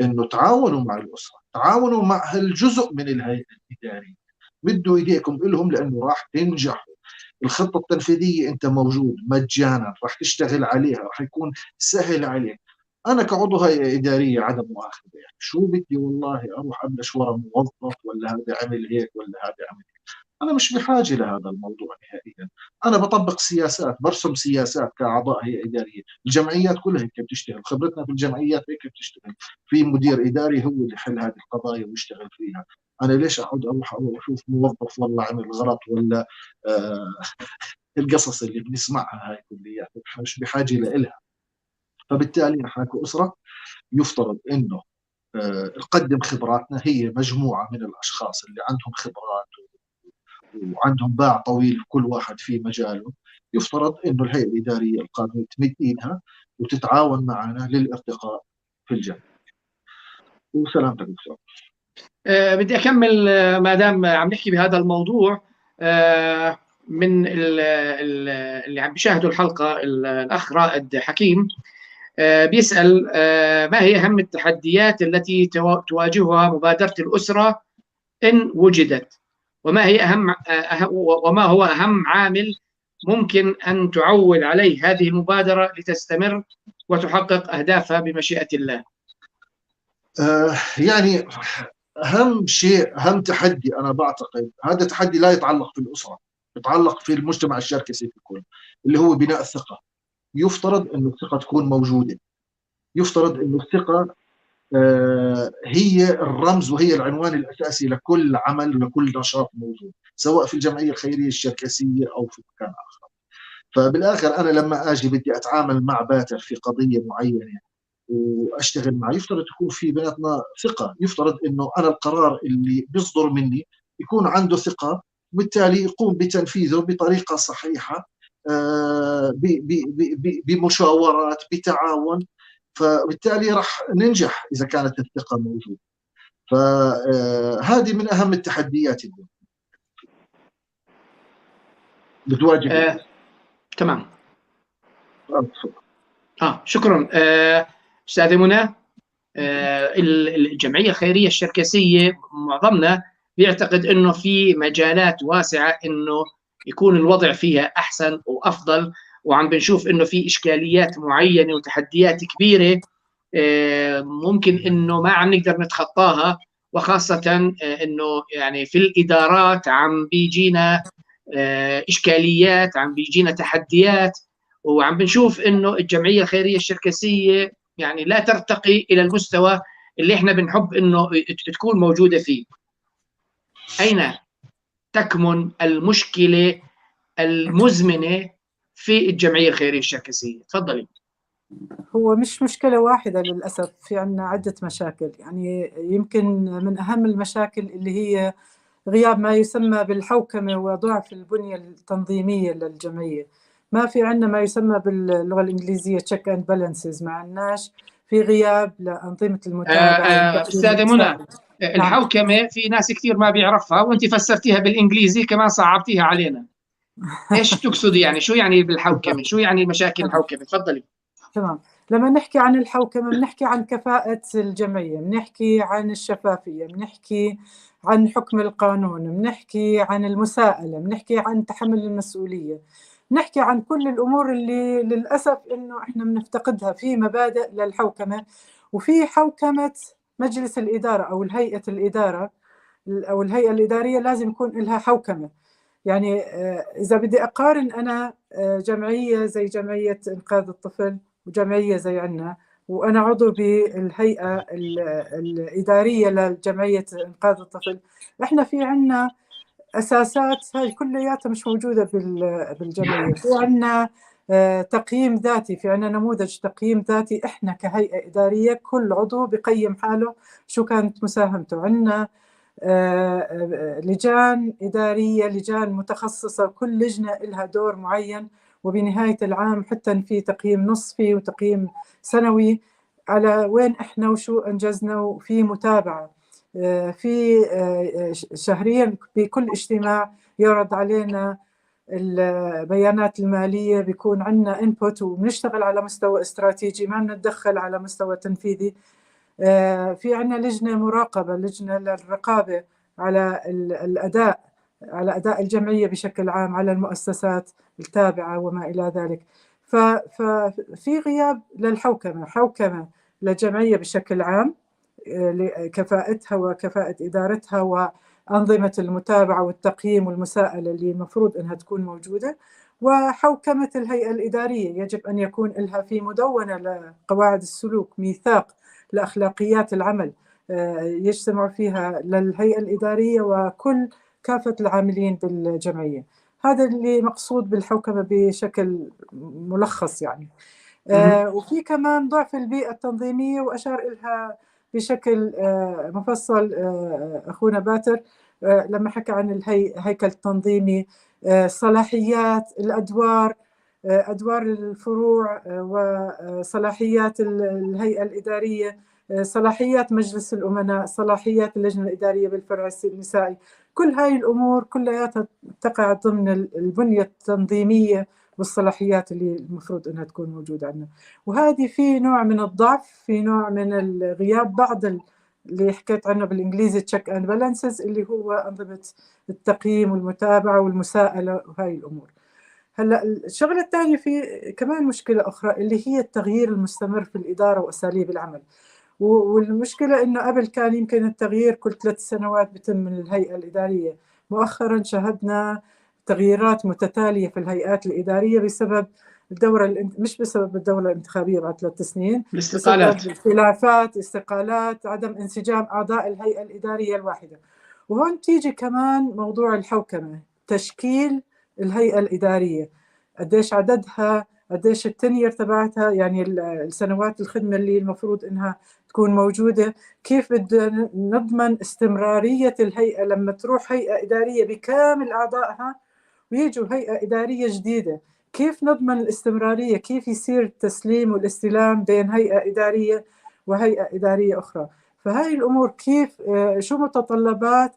انه تعاونوا مع الاسرة، تعاونوا مع هالجزء من الهيئة الادارية، مدوا ايديكم لهم لانه راح تنجحوا. الخطة التنفيذية انت موجود مجانا، راح تشتغل عليها، راح يكون سهل عليك. انا كعضو هيئة ادارية عدم مؤاخذة، يعني شو بدي والله اروح ابلش ورا موظف ولا هذا عمل هيك ولا هذا عمل هيك، انا مش بحاجة لهذا الموضوع نهائيا. انا بطبق سياسات، برسم سياسات كاعضاء هيئة ادارية. الجمعيات كلها هيك بتشتغل، خبرتنا في الجمعيات هيك بتشتغل، في مدير اداري هو اللي يحل هذه القضايا ويشتغل فيها. انا ليش اقعد اروح اشوف موظف والله عمل غلط ولا القصص اللي بنسمعها هاي كلياتها مش بحاجة لإلها. فبالتالي نحن كأسرة يفترض انه نقدم خبراتنا، هي مجموعة من الاشخاص اللي عندهم خبرات وعندهم باع طويل كل واحد في مجاله. يفترض انه الهيئة الادارية القادمة تمد ايدها وتتعاون معنا للارتقاء في الجامعة. وسلامتك دكتور. بدي اكمل ما دام عم نحكي بهذا الموضوع. من اللي عم بيشاهدوا الحلقة الاخ رائد حكيم بيسال ما هي اهم التحديات التي تواجهها مبادرة الاسرة ان وجدت، وما هي اهم وما هو اهم عامل ممكن ان تعول عليه هذه المبادرة لتستمر وتحقق اهدافها بمشيئة الله؟ يعني اهم شيء، اهم تحدي انا بعتقد هذا تحدي لا يتعلق في الاسرة، يتعلق في المجتمع الشركسي ككل، اللي هو بناء الثقة. يفترض انه الثقة تكون موجودة، يفترض انه الثقة هي الرمز وهي العنوان الاساسي لكل عمل ولكل نشاط موجود، سواء في الجمعية الخيرية الشركسيه او في مكان اخر. فبالاخر انا لما اجي بدي اتعامل مع باتر في قضية معينة واشتغل معه، يفترض يكون في بيناتنا ثقة، يفترض انه انا القرار اللي بيصدر مني يكون عنده ثقة، وبالتالي يقوم بتنفيذه بطريقة صحيحه، بمشاورات، بتعاون، فبالتالي راح ننجح اذا كانت الثقة موجودة. فهذه من اهم التحديات اللي بتواجه. تمام. شكرا. استاذه منى، الجمعية الخيرية الشركسيه معظمنا بيعتقد انه في مجالات واسعة انه يكون الوضع فيها احسن وافضل، وعم بنشوف انه في اشكاليات معينة وتحديات كبيرة ممكن انه ما عم نقدر نتخطاها، وخاصة انه يعني في الادارات عم بيجينا اشكاليات، عم بيجينا تحديات، وعم بنشوف انه الجمعية الخيرية الشركسيه يعني لا ترتقي الى المستوى اللي احنا بنحب انه تكون موجودة فيه. اين تكمن المشكلة المزمنة في الجمعية الخيرية الشركسيه؟ تفضلي. هو مش مشكلة واحدة للاسف، في عندنا عده مشاكل. يعني يمكن من اهم المشاكل اللي هي غياب ما يسمى بالحوكمه وضعف البنية التنظيمية للجمعية. ما في عندنا ما يسمى باللغة الانجليزية check and balances، ما عندناش، في غياب لانظمه المتابعة. استاذه منى، الحوكمة في ناس كثير ما بيعرفها، وانت فسرتيها بالانجليزي كمان صعبتيها علينا. ايش تقصدي يعني؟ شو يعني بالحوكمه؟ شو يعني مشاكل الحوكمة؟ تفضلي. تمام. لما نحكي عن الحوكمة بنحكي عن كفاءة الجمعية، بنحكي عن الشفافية، بنحكي عن حكم القانون، بنحكي عن المساءلة، بنحكي عن تحمل المسؤولية، نحكي عن كل الأمور اللي للأسف إنه إحنا بنفتقدها. في مبادئ للحوكمة، وفي حوكمة مجلس الإدارة أو الهيئة الإدارة أو الهيئة الإدارية لازم يكون لها حوكمة. يعني إذا بدي أقارن أنا جمعية زي جمعية إنقاذ الطفل وجمعية زي عنا، وأنا عضو بالهيئة الإدارية لجمعية إنقاذ الطفل، إحنا في عنا أساسات هاي كلياتها مش موجودة بالجمعية. في عنا تقييم ذاتي، في عنا نموذج تقييم ذاتي، إحنا كهيئة إدارية كل عضو بقيم حاله شو كانت مساهمته. عنا لجان إدارية، لجان متخصصة، كل لجنة لها دور معين، وبنهاية العام حتى في تقييم نصفي وتقييم سنوي على وين إحنا وشو أنجزنا، وفي متابعة في شهريا بكل اجتماع يعرض علينا البيانات المالية، بيكون عندنا input وبنشتغل على مستوى استراتيجي، ما بنتدخل على مستوى تنفيذي. في عندنا لجنة مراقبة، لجنة للرقابة على الأداء، على أداء الجمعية بشكل عام، على المؤسسات التابعة وما إلى ذلك. ففي غياب للحوكمة، حوكمة للجمعية بشكل عام، كفاءتها وكفاءة إدارتها وأنظمة المتابعة والتقييم والمساءلة اللي المفروض أنها تكون موجودة، وحوكمة الهيئة الإدارية يجب أن يكون لها في مدونة لقواعد السلوك، ميثاق لأخلاقيات العمل يجتمع فيها للهيئة الإدارية وكل كافة العاملين بالجمعية. هذا اللي مقصود بالحوكمة بشكل ملخص يعني. وفي كمان ضعف البيئة التنظيمية، وأشار إلها بشكل مفصل أخونا باتر لما حكى عن الهيكل التنظيمي، صلاحيات الأدوار، أدوار الفروع وصلاحيات الهيئة الإدارية، صلاحيات مجلس الأمناء، صلاحيات اللجنة الإدارية بالفرع النسائي. كل هاي الأمور كلياتها تقع ضمن البنية التنظيمية والصلاحيات اللي المفروض أنها تكون موجودة عندنا. وهذه في نوع من الضعف، في نوع من الغياب، بعض اللي حكيت عنه بالإنجليزي check and balances، اللي هو أنظمة التقييم والمتابعة والمساءلة وهاي الأمور. هلا الشغلة الثانية في كمان مشكلة أخرى اللي هي التغيير المستمر في الإدارة وأساليب العمل. والمشكلة إنه قبل كان يمكن التغيير كل 3 سنوات بتم من الهيئة الإدارية، مؤخرا شهدنا تغييرات متتالية في الهيئات الإدارية بسبب الدورة، مش بسبب الدورة الانتخابية بعد 3 سنين، الاستقالات، خلافات، استقالات، عدم انسجام أعضاء الهيئة الإدارية الواحدة. وهون تيجي كمان موضوع الحوكمة، تشكيل الهيئة الإدارية، قديش عددها، قديش ال tenure تبعتها، يعني السنوات الخدمة اللي المفروض إنها تكون موجودة، كيف بدنا نضمن استمرارية الهيئة لما تروح هيئة إدارية بكامل أعضائها ويجوا هيئة إدارية جديدة، كيف نضمن الاستمرارية، كيف يصير التسليم والاستلام بين هيئة إدارية وهيئة إدارية أخرى. فهاي الأمور كيف، شو متطلبات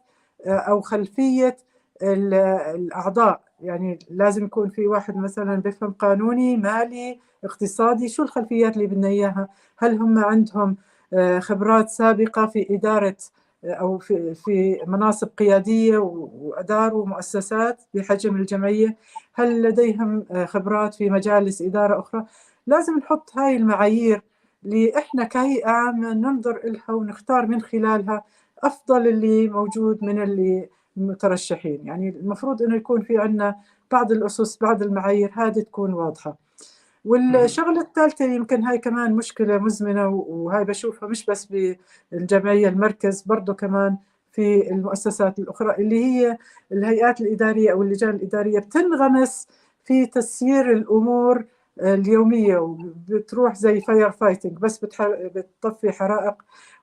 أو خلفية الأعضاء، يعني لازم يكون في واحد مثلا بفهم قانوني، مالي، اقتصادي، شو الخلفيات اللي بدنا إياها، هل هم عندهم خبرات سابقة في إدارة أو في مناصب قيادية وأداروا مؤسسات بحجم الجمعية، هل لديهم خبرات في مجالس إدارة أخرى. لازم نحط هاي المعايير اللي إحنا كهيئة عامة ننظر إلها ونختار من خلالها أفضل اللي موجود من اللي مترشحين. يعني المفروض إنه يكون في عندنا بعض الأسس، بعض المعايير هذه تكون واضحة. والشغلة الثالثة يمكن هاي كمان مشكلة مزمنة، وهاي بشوفها مش بس بالجمعية المركز، برضو كمان في المؤسسات الأخرى، اللي هي الهيئات الإدارية أو اللجان الإدارية بتنغمس في تسيير الأمور اليومية، وبتروح زي fire fighting، بس بتطفي حرائق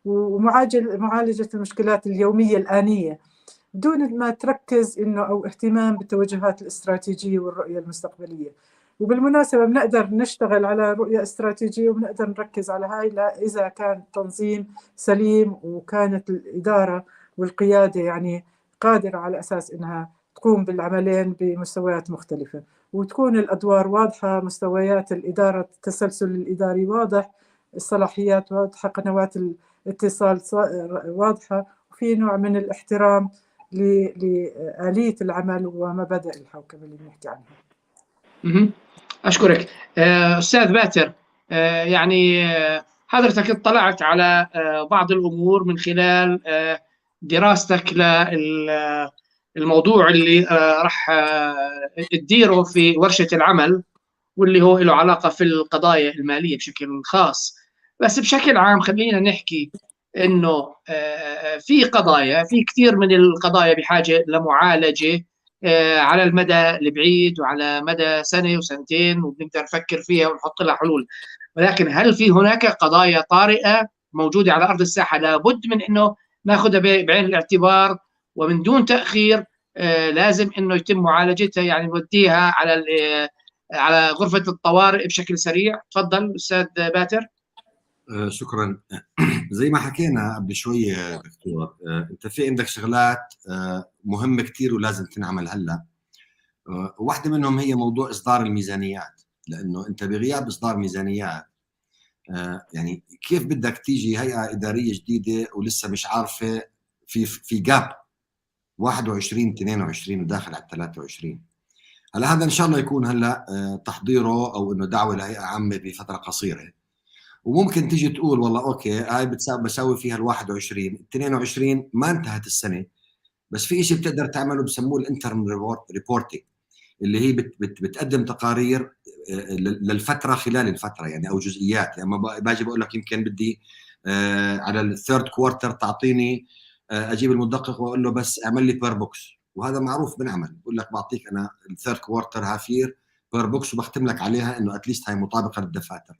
ومعالجة المشكلات اليومية الآنية، دون ما تركز إنه أو اهتمام بالتوجهات الاستراتيجية والرؤية المستقبلية. وبالمناسبة بنقدر نشتغل على رؤية استراتيجية وبنقدر نركز على هاي إذا كان تنظيم سليم وكانت الإدارة والقيادة يعني قادرة على أساس إنها تقوم بالعملين بمستويات مختلفة، وتكون الأدوار واضحة، مستويات الإدارة، التسلسل الإداري واضح، الصلاحيات واضحة، قنوات الاتصال واضحة، وفي نوع من الاحترام لآلية العمل ومبادئ الحوكمة اللي بنحكي عنها. أشكرك أستاذ باتر. يعني حضرتك اطلعت على بعض الأمور من خلال دراستك للموضوع اللي راح تديره في ورشة العمل، واللي هو له علاقة في القضايا المالية بشكل خاص. بس بشكل عام خلينا نحكي انه في قضايا، في كثير من القضايا بحاجة لمعالجة على المدى البعيد وعلى مدى سنة وسنتين، وبنقدر نفكر فيها ونحط لها حلول. ولكن هل في هناك قضايا طارئة موجودة على ارض الساحة لابد من انه ناخذها بعين الاعتبار ومن دون تاخير، لازم انه يتم معالجتها، يعني نوديها على غرفة الطوارئ بشكل سريع؟ تفضل استاذ باتر. شكرا. زي ما حكينا قبل شوي دكتور، انت في عندك شغلات مهمة كثير ولازم تنعمل هلا. واحدة منهم هي موضوع اصدار الميزانيات، لانه انت بغياب اصدار ميزانيات، يعني كيف بدك تيجي هيئة ادارية جديدة ولسه مش عارفه في gap 21، 22 وداخل على 23؟ هلا هذا ان شاء الله يكون هلا تحضيره او انه دعوه لهيئة عامة بفترة قصيره، وممكن تيجي تقول والله okay، هاي بساوي فيها ال 21، 22، ما انتهت السنه، بس في شيء بتقدر تعمله بسموه ال interim reporting، اللي هي بت بت بتقدم تقارير للفتره، خلال الفترة يعني، او جزئيات. يعني باجي بقول لك يمكن بدي على ال third quarter تعطيني، اجيب المدقق واقول له بس اعمل لي per books، وهذا معروف بنعمل، بقول لك بعطيك انا ال third quarter half year per books وبختم لك عليها انه at least هاي مطابقه للدفاتر.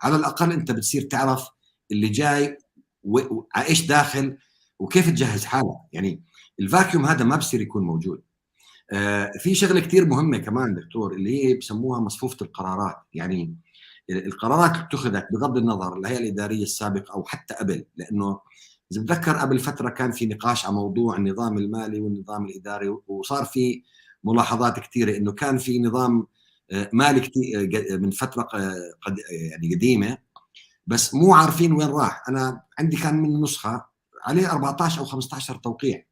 على الاقل انت بتصير تعرف اللي جاي وعلى ايش داخل وكيف تجهز حالك، يعني ال vacuum هذا ما بصير يكون موجود. في شغله كثير مهمة كمان دكتور، اللي هي بسموها مصفوفة القرارات، يعني القرارات اللي اتخذت بغض النظر الهيئة الادارية السابقة او حتى قبل، لانه اذا بتذكر قبل فترة كان في نقاش على موضوع النظام المالي والنظام الاداري، وصار في ملاحظات كثيرة انه كان في نظام مالي كثير من فترة قد يعني قديمه، بس مو عارفين وين راح. انا عندي كان من نسخه عليه 14 او 15 توقيع.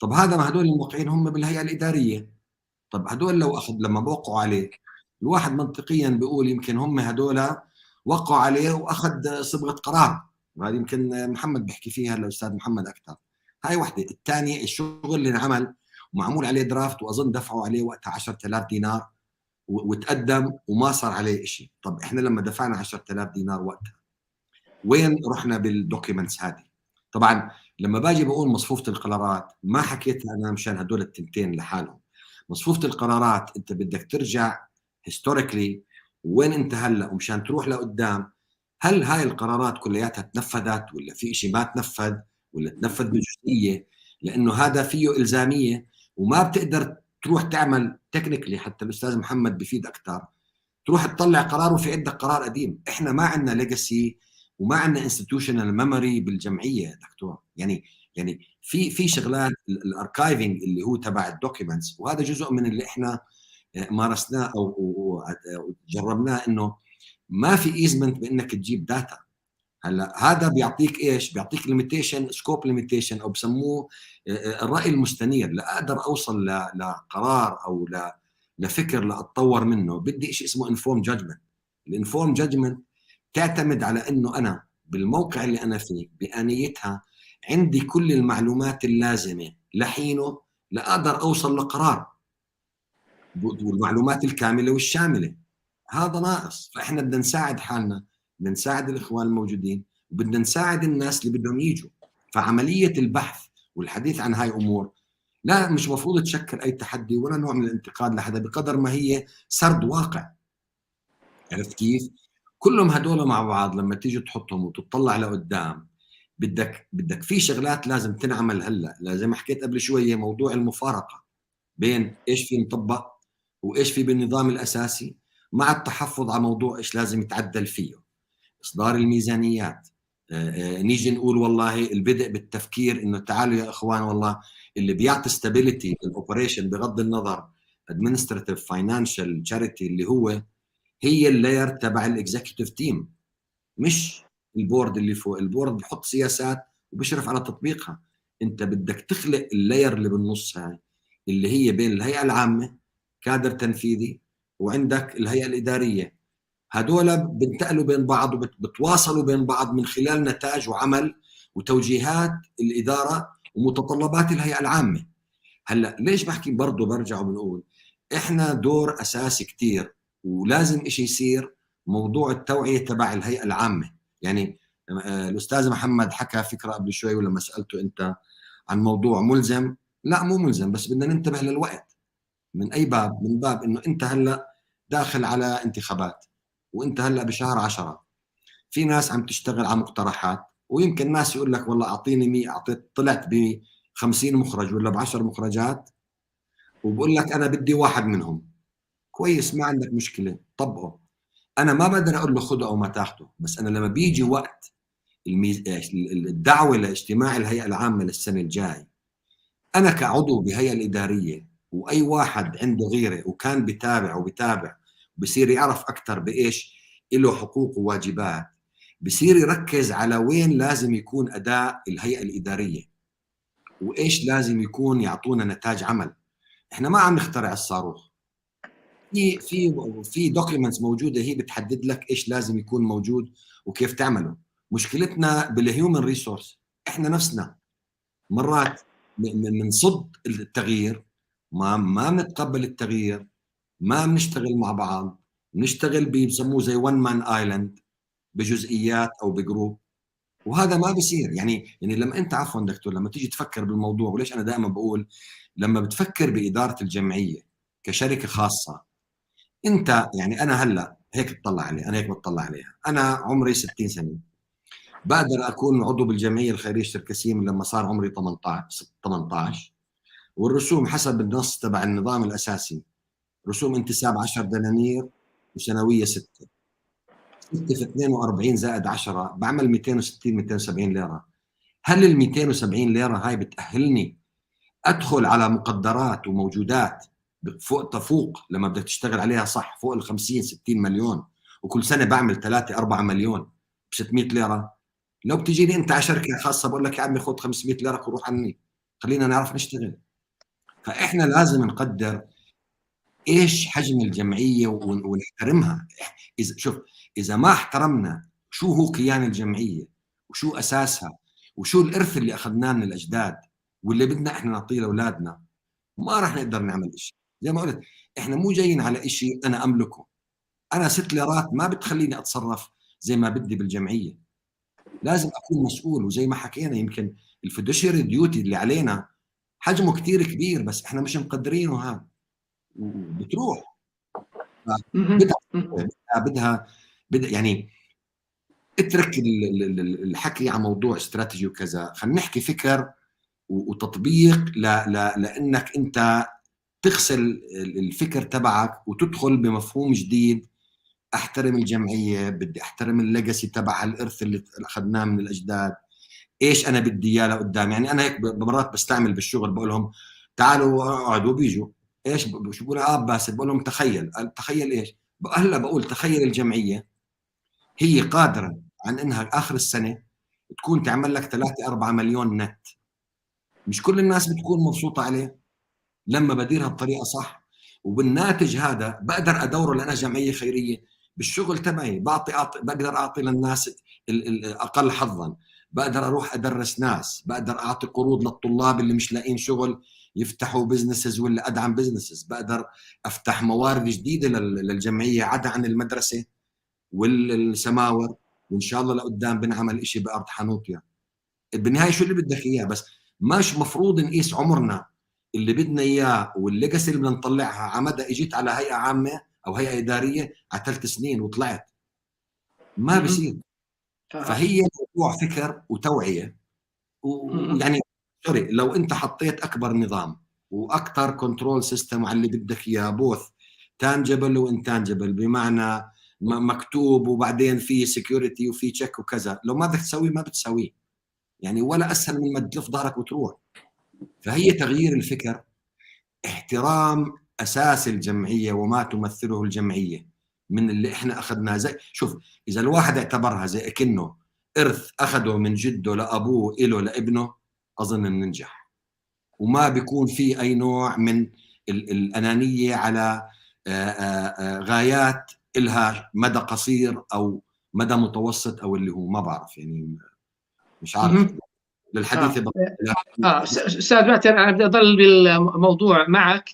طب هذا ما هدول الموقعين هم بالهيئة الاداريه. طب هدول لو اخذ لما بوقعوا عليه، الواحد منطقيا بيقول يمكن هم هدول وقعوا عليه واخذ صبغة قرار، وهذه يمكن محمد بيحكي فيها، الاستاذ محمد اكثر. هاي وحده. الثانيه، الشغل اللي انعمل ومعمول عليه draft، واظن دفعوا عليه وقتها 10000 دينار وتقدم وما صار عليه شيء. طب احنا لما دفعنا 10000 دينار وقتها، وين رحنا بال documents هذه؟ طبعا لما باجي بقول مصفوفة القرارات، ما حكيتها انا مشان هدول التنتين لحالهم. مصفوفة القرارات انت بدك ترجع historically وين انت هلا ومشان تروح لقدام. هل هاي القرارات كلياتها تنفذت ولا في شيء ما تنفذ ولا تنفذ بجزئيه؟ لانه هذا فيه الزامية وما بتقدر تروح تعمل technically، حتى الاستاذ محمد بفيد اكثر، تروح تطلع قرار وفي عندك قرار قديم. احنا ما عندنا legacy وما عندنا institutional memory بالجمعيه دكتور. يعني في شغلات ال archiving اللي هو تبع ال documents، وهذا جزء من اللي احنا مارسناه او جربناه، انه ما في easement بانك تجيب data. هلا هذا بيعطيك ايش؟ بيعطيك limitation، scope limitation، او بسموه الراي المستنير. لاقدر اوصل لقرار او لفكر لاتطور منه، بدي شيء اسمه informed judgment. ال informed judgment تعتمد على انه انا بالموقع اللي انا فيه بانيتها عندي كل المعلومات اللازمة لحينه لاقدر اوصل لقرار، والمعلومات الكاملة والشامله. هذا ناقص. فاحنا بدنا نساعد حالنا، بدنا نساعد الاخوان الموجودين، وبدنا نساعد الناس اللي بدهم يجوا. فعملية البحث والحديث عن هاي امور لا مش مفروض تشكل اي تحدي ولا نوع من الانتقاد لحدا، بقدر ما هي سرد واقع. عرفت كيف؟ كلهم هدول مع بعض لما تيجي تحطهم وتطلع لقدام، بدك في شغلات لازم تنعمل هلا، زي ما حكيت قبل شويه، موضوع المفارقة بين ايش في مطبق وايش في بالنظام الاساسي، مع التحفظ على موضوع ايش لازم يتعدل فيه. اصدار الميزانيات، نيجي نقول والله البدء بالتفكير انه تعالوا يا اخوان، والله اللي بيعطي stability لل operation بغض النظر administrative، financial، charity، اللي هو هي ال layer تبع ال executive team، مش ال board اللي فوق. ال board بحط سياسات وبشرف على تطبيقها. انت بدك تخلق ال layer اللي بالنص هاي، اللي هي بين الهيئة العامة كادر تنفيذي وعندك الهيئة الاداريه. هدول بنتقلوا بين بعض وبتواصلوا بين بعض من خلال نتائج وعمل وتوجيهات الادارة ومتطلبات الهيئة العامه. هلا ليش بحكي؟ برضه برجع وبنقول احنا دور اساسي كثير. ولازم إشي يصير موضوع التوعية تبع الهيئة العامة. يعني الاستاذ محمد حكى فكرة قبل شوي، ولما سالته انت عن موضوع ملزم، لا مو ملزم، بس بدنا ننتبه للوقت. من اي باب؟ من باب انه انت هلا داخل على انتخابات، وانت هلا بشهر 10، في ناس عم تشتغل على مقترحات، ويمكن ناس يقول لك والله اعطيني 100، اعطيت طلعت ب 50 مخرج ولا ب 10 مخرجات، وبقول لك انا بدي واحد منهم. كويس، ما عندك مشكله، طبقه. انا ما بقدر اقول له خده او ما تاخده، بس انا لما بيجي وقت الدعوة لاجتماع الهيئة العامة للسنة الجاي، انا كعضو بهيئة الاداريه، واي واحد عنده غيره وكان بتابع وبتابع، بصير يعرف اكثر بايش له حقوق وواجبات، بصير يركز على وين لازم يكون اداء الهيئة الادارية وايش لازم يكون يعطونا نتاج عمل. احنا ما عم نخترع الصاروخ، في documents موجودة هي بتحدد لك ايش لازم يكون موجود وكيف تعمله. مشكلتنا بال human resource، احنا نفسنا مرات بنصد التغيير، ما بنتقبل التغيير، ما بنشتغل مع بعض، بنشتغل بيسموه زي one man island بجزئيات او ب group، وهذا ما بصير. يعني لما انت، عفوا دكتور، لما تيجي تفكر بالموضوع، وليش انا دائما بقول لما بتفكر بادارة الجمعية كشركة خاصة، انت يعني انا هلا هيك بتطلع عليه، انا هيك بتطلع عليها. انا عمري 60 سنه، بقدر اكون عضو بالجمعيه الخيرية الشركسيه من لما صار عمري 18، والرسوم حسب النص تبع النظام الاساسي رسوم انتساب 10 دنانير وسنويه 6، 6 في 42 زائد 10 بعمل 260 270 ليره. هل ال 270 ليرة هاي بتاهلني ادخل على مقدرات وموجودات فوق تفوق لما بدك تشتغل عليها صح فوق ال 50 60 مليون، وكل سنة بعمل 3 4 مليون ب 600 ليره؟ لو بتجيني انت على شركة خاصة بقول لك يا عمي خذ 500 ليرة وروح عني، خلينا نعرف نشتغل. فاحنا لازم نقدر ايش حجم الجمعية ونحترمها. اذا شوف، اذا ما احترمنا شو هو كيان الجمعية وشو اساسها وشو الارث اللي اخذناه من الاجداد واللي بدنا احنا نعطيه لاولادنا، ما راح نقدر نعمل شيء. زي ما قلت، احنا مو جايين على شيء انا املكه. انا 6 ليرات ما بتخليني اتصرف زي ما بدي بالجمعيه، لازم اكون مسؤول. وزي ما حكينا، يمكن ال fiduciary duty اللي علينا حجمه كثير كبير، بس احنا مش مقدرينه. هذا بتروح بدها يعني اترك الحكي عن موضوع استراتيجي وكذا، خلينا نحكي فكر وتطبيق ل ل لانك انت تغسل الفكر تبعك وتدخل بمفهوم جديد. احترم الجمعيه، بدي احترم ال legacy تبعها، الارث اللي اخذناه من الاجداد، ايش انا بدي اياه لقدام. يعني انا هيك مرات بستعمل بالشغل، بقول لهم تعالوا اقعدوا، بيجوا، ايش شو بقول؟ اه باسل، بقول لهم تخيل. تخيل ايش؟ هلا بقول تخيل الجمعية هي قادرة عن انها اخر السنة تكون تعمل لك 3 4 مليون نت. مش كل الناس بتكون مبسوطة عليه؟ لما بديرها بطريقة صح، وبالناتج هذا بقدر ادوره لانها جمعية خيريه، بالشغل تبعي بعطي أعطي بقدر اعطي للناس الاقل حظا، بقدر اروح ادرس ناس، بقدر اعطي قروض للطلاب اللي مش لاقين شغل يفتحوا businesses ولا ادعم businesses، بقدر افتح موارد جديدة للجمعية عدا عن المدرسة والسماور، وان شاء الله لقدام بنعمل شيء بارض حانوتيا. بالنهاية شو اللي بدك اياه؟ بس مش مفروض نقيس عمرنا اللي بدنا اياه وال legacy اللي بدنا نطلعها على مدى اجيت على هيئة عامة او هيئة ادارية على 3 سنين وطلعت. ما بصير. فهي موضوع فكر وتوعيه، ويعني sorry، لو انت حطيت اكبر نظام واكثر control system على اللي بدك اياه، both tangible و intangible، بمعنى مكتوب وبعدين في security وفي check وكذا، لو ما بدك تسويه ما بتسويه، يعني ولا اسهل من ما تلف ظهرك وتروح. فهي تغيير الفكر، احترام اساس الجمعية وما تمثله الجمعية من اللي احنا اخذناه. زي شوف، اذا الواحد اعتبرها زي كأنه ارث اخذه من جده لابوه له لابنه، اظن ننجح وما بيكون في اي نوع من الانانية على غايات إلها مدى قصير او مدى متوسط او اللي هو ما بعرف، يعني مش عارف للحديث. استاذ باتر، انا بدي اضل بالموضوع معك.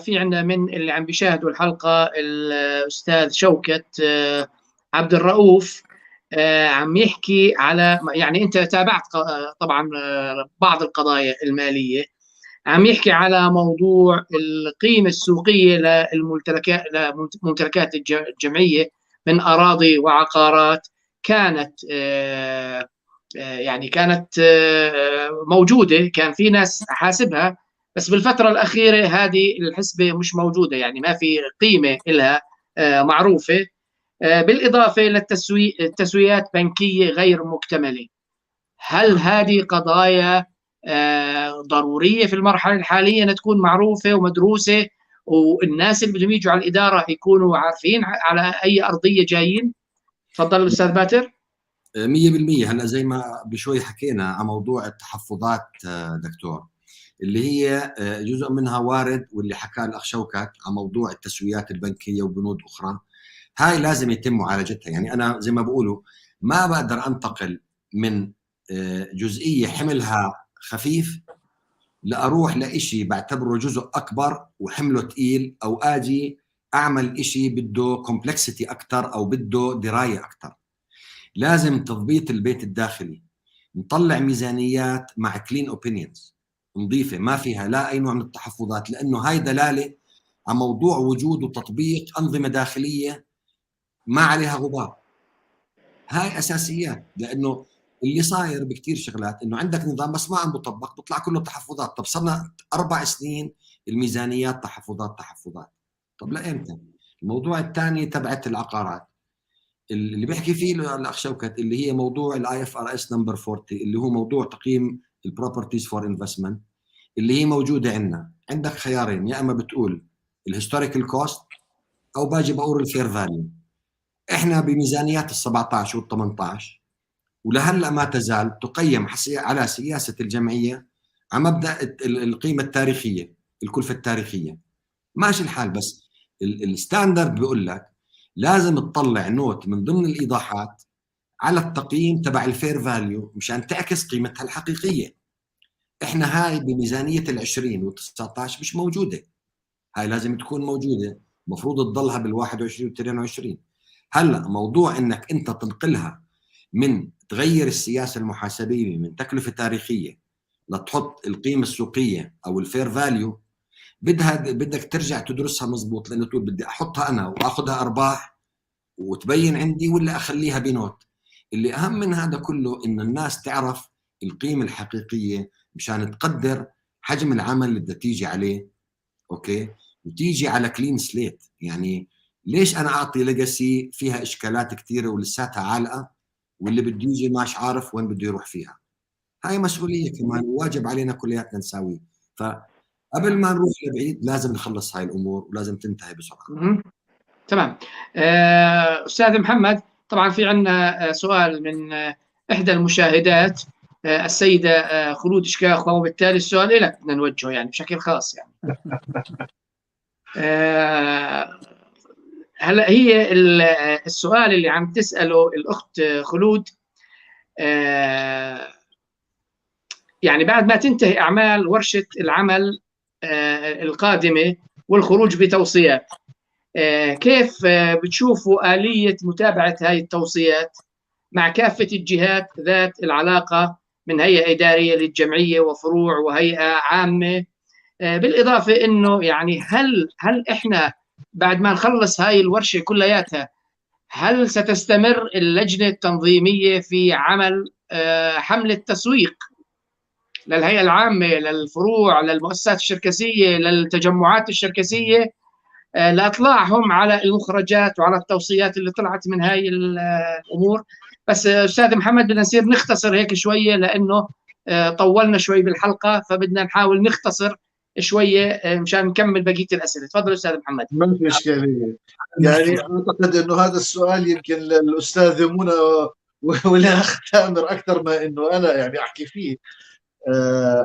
في عندنا من اللي عم بيشاهدوا الحلقة الاستاذ شوكت عبد الرؤوف، عم يحكي على، يعني انت تابعت طبعا بعض القضايا المالية، عم يحكي على موضوع القيمة السوقية للممتلكات، لممتلكات الجمعية من اراضي وعقارات كانت يعني كانت موجودة، كان في ناس حاسبها، بس بالفترة الاخيرة هذه الحسبة مش موجودة، يعني ما في قيمة لها معروفة، بالاضافة للتسويات بنكيه غير مكتملة. هل هذه قضايا ضرورية في المرحلة الحالية انها تكون معروفة ومدروسه، والناس اللي بدهم يجوا على الادارة يكونوا عارفين على اي ارضية جايين؟ تفضل الاستاذ باتر. 100%. هلا زي ما بشوي حكينا على موضوع التحفظات دكتور، اللي هي جزء منها وارد، واللي حكاه الاخ شوكت على موضوع التسويات البنكية وبنود اخرى، هاي لازم يتم معالجتها. يعني انا زي ما بقولوا ما بقدر انتقل من جزئية حملها خفيف لاروح لإشي بعتبره جزء اكبر وحمله ثقيل، او اجي اعمل إشي بده complexity اكثر او بده دراية اكثر. لازم تضبيط البيت الداخلي، نطلع ميزانيات مع clean opinions نظيفة ما فيها لا اي نوع من التحفظات، لانه هاي دلالة على موضوع وجود وتطبيق انظمة داخلية ما عليها غبار. هاي اساسيات، لانه اللي صاير بكثير شغلات انه عندك نظام بس ما عم بطبق، بيطلع كله تحفظات. طب صرنا 4 سنين الميزانيات تحفظات تحفظات، طب لامتى؟ الموضوع الثاني تبعت العقارات اللي بيحكي فيه الاخ شوكت، اللي هي موضوع ال IFRS number 40، اللي هو موضوع تقييم ال properties for investment، اللي هي موجودة عندنا. عندك خيارين، يا اما بتقول ال historical cost او باجي بقول ال fair value. احنا بميزانيات ال 17 وال 18 ولهلا ما تزال تقيم على سياسة الجمعية على مبدا القيمة التاريخية، الكلفة التاريخية. ماشي الحال، بس ال standard بيقول لك لازم تطلع note من ضمن الايضاحات على التقييم تبع ال fair value مشان تعكس قيمتها الحقيقية. احنا هاي بميزانيه ال20 وال19 مش موجودة، هاي لازم تكون موجودة، المفروض تضلها بال21 وال22. هلا موضوع انك انت تنقلها من تغير السياسة المحاسبيه من تكلفة تاريخية لتحط القيمة السوقية او ال fair value، بدك ترجع تدرسها مزبوط، لانه تقول بدي احطها انا واخذها ارباح وتبين عندي، ولا اخليها ب note. اللي اهم من هذا كله ان الناس تعرف القيمة الحقيقية مشان تقدر حجم العمل اللي بدها تيجي عليه، okay، وتيجي على clean slate. يعني ليش انا اعطي legacy فيها اشكالات كثيرة ولساتها عالقة، واللي بده يجي مش عارف وين بده يروح فيها؟ هاي مسؤولية كمان، واجب علينا كلياتنا نساويه. فقبل ما نروح لبعيد لازم نخلص هاي الامور ولازم تنتهي بسرعة. تمام. استاذ محمد، طبعا في عندنا سؤال من احدى المشاهدات، السيدة خلود شكاخه، وبالتالي السؤال لك بدنا نوجهه يعني بشكل خاص يعني. هلا هي السؤال اللي عم تساله الاخت خلود، يعني بعد ما تنتهي اعمال ورشه العمل القادمة والخروج بتوصيات، كيف بتشوفوا آلية متابعة هذه التوصيات مع كافة الجهات ذات العلاقة من هيئة إدارية للجمعية وفروع وهيئة عامة، بالإضافة إنه يعني هل إحنا بعد ما نخلص هاي الورشة كلياتها هل ستستمر اللجنة التنظيمية في عمل حملة تسويق للهيئة العامة، للفروع، للمؤسسات الشركسية، للتجمعات الشركسية، لاطلاعهم على المخرجات وعلى التوصيات اللي طلعت من هاي الامور؟ بس استاذ محمد بدنا نصير نختصر هيك شوية، لانه طولنا شوي بالحلقة، فبدنا نحاول نختصر شوية مشان نكمل بقية الاسئلة. تفضل استاذ محمد. ما في اشكالية، يعني اعتقد انه هذا السؤال يمكن للاستاذه منى والاخ تامر اكثر ما انه انا يعني احكي فيه.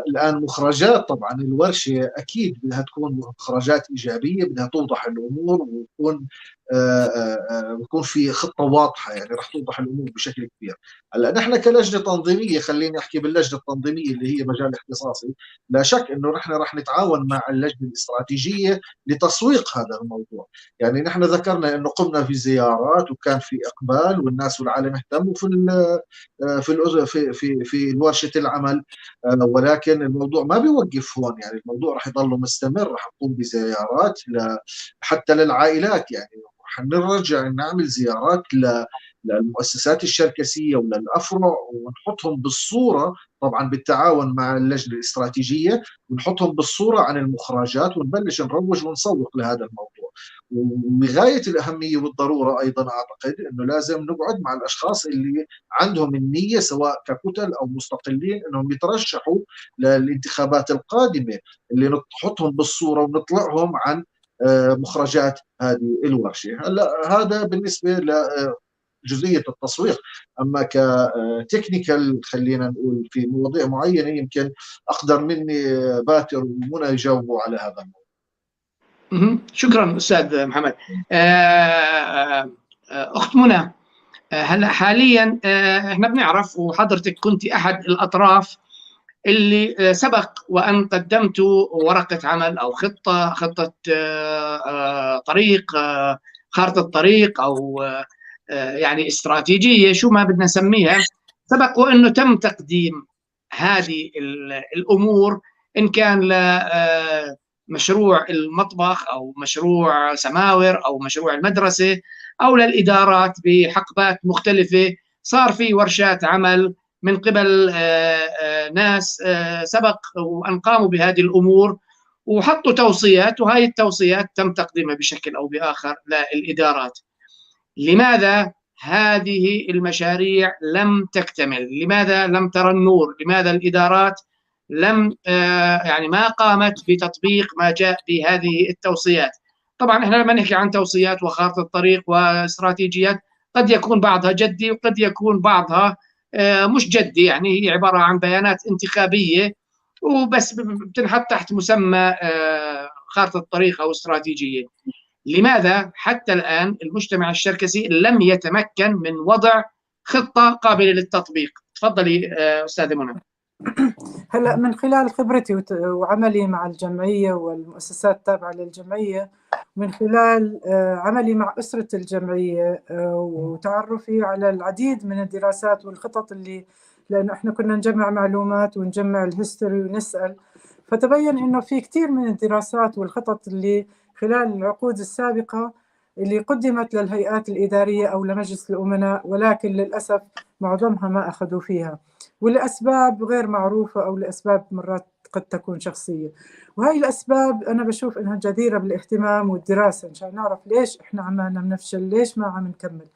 الآن مخرجات طبعا الورشة أكيد بدها تكون مخرجات إيجابية، بدها توضح الأمور وتكون بيكون في خطه واضحه، يعني رح توضح الامور بشكل كبير. هلا نحن كلجنه تنظيميه، خليني احكي باللجنه التنظيمية اللي هي مجال اختصاصي، لا شك انه نحن رح نتعاون مع اللجنة الاستراتيجية لتسويق هذا الموضوع. يعني نحن ذكرنا انه قمنا في زيارات وكان في اقبال والناس والعالم اهتموا في ال في ال في في في ورشه العمل، ولكن الموضوع ما بيوقف هون، يعني الموضوع رح يضل مستمر، رح نقوم بزيارات حتى للعائلات، يعني رح نرجع نعمل زيارات للمؤسسات الشركسية وللأفرع ونحطهم بالصورة، طبعا بالتعاون مع اللجنة الاستراتيجية، ونحطهم بالصورة عن المخرجات ونبلش نروج ونسوق لهذا الموضوع. وبغاية الأهمية والضرورة أيضا أعتقد أنه لازم نقعد مع الأشخاص اللي عندهم النية سواء ككتل أو مستقلين أنهم يترشحوا للانتخابات القادمة، اللي نحطهم بالصورة ونطلعهم عن مخرجات هذه الورشة. هلا هذا بالنسبة لجزئية التسويق. أما ك technical خلينا نقول في مواضيع معينة يمكن أقدر مني باتر ومنى يجاوبوا على هذا الموضوع. شكرا أستاذ محمد. أخت منى، هلا حاليا احنا بنعرف وحضرتك كنت أحد الأطراف اللي سبق وأن قدمتوا ورقة عمل أو خطة طريق، خارطة طريق، أو يعني استراتيجية، شو ما بدنا نسميها، سبق وأنه تم تقديم هذه الأمور، إن كان لمشروع المطبخ أو مشروع سماور أو مشروع المدرسة أو للإدارات بحقبات مختلفة. صار في ورشات عمل من قبل ناس سبق وأن قاموا بهذه الأمور وحطوا توصيات، وهي التوصيات تم تقديمها بشكل أو بآخر للإدارات. لماذا هذه المشاريع لم تكتمل؟ لماذا لم ترى النور؟ لماذا الإدارات لم يعني ما قامت بتطبيق ما جاء بهذه التوصيات؟ طبعا احنا لما نحكي عن توصيات وخارطة طريق واستراتيجيات قد يكون بعضها جدي وقد يكون بعضها مش جدي، يعني هي عبارة عن بيانات انتخابية وبس بتنحط تحت مسمى خارطة طريق أو استراتيجية. لماذا حتى الآن المجتمع الشركسي لم يتمكن من وضع خطة قابلة للتطبيق؟ تفضلي أستاذة منى. هلا من خلال خبرتي وعملي مع الجمعية والمؤسسات التابعة للجمعية، من خلال عملي مع أسرة الجمعية وتعرفي على العديد من الدراسات والخطط اللي، لأنه إحنا كنا نجمع معلومات ونجمع ال history ونسأل، فتبين إنه في كثير من الدراسات والخطط اللي خلال العقود السابقة اللي قدمت للهيئات الإدارية أو لمجلس الأمناء، ولكن للأسف معظمها ما أخذوا فيها، ولأسباب غير معروفة أو لأسباب مرات قد تكون شخصية. وهي الأسباب أنا بشوف إنها جديرة بالاهتمام والدراسة عشان نعرف ليش إحنا عمالنا بنفشل، ليش ما عم نكمل.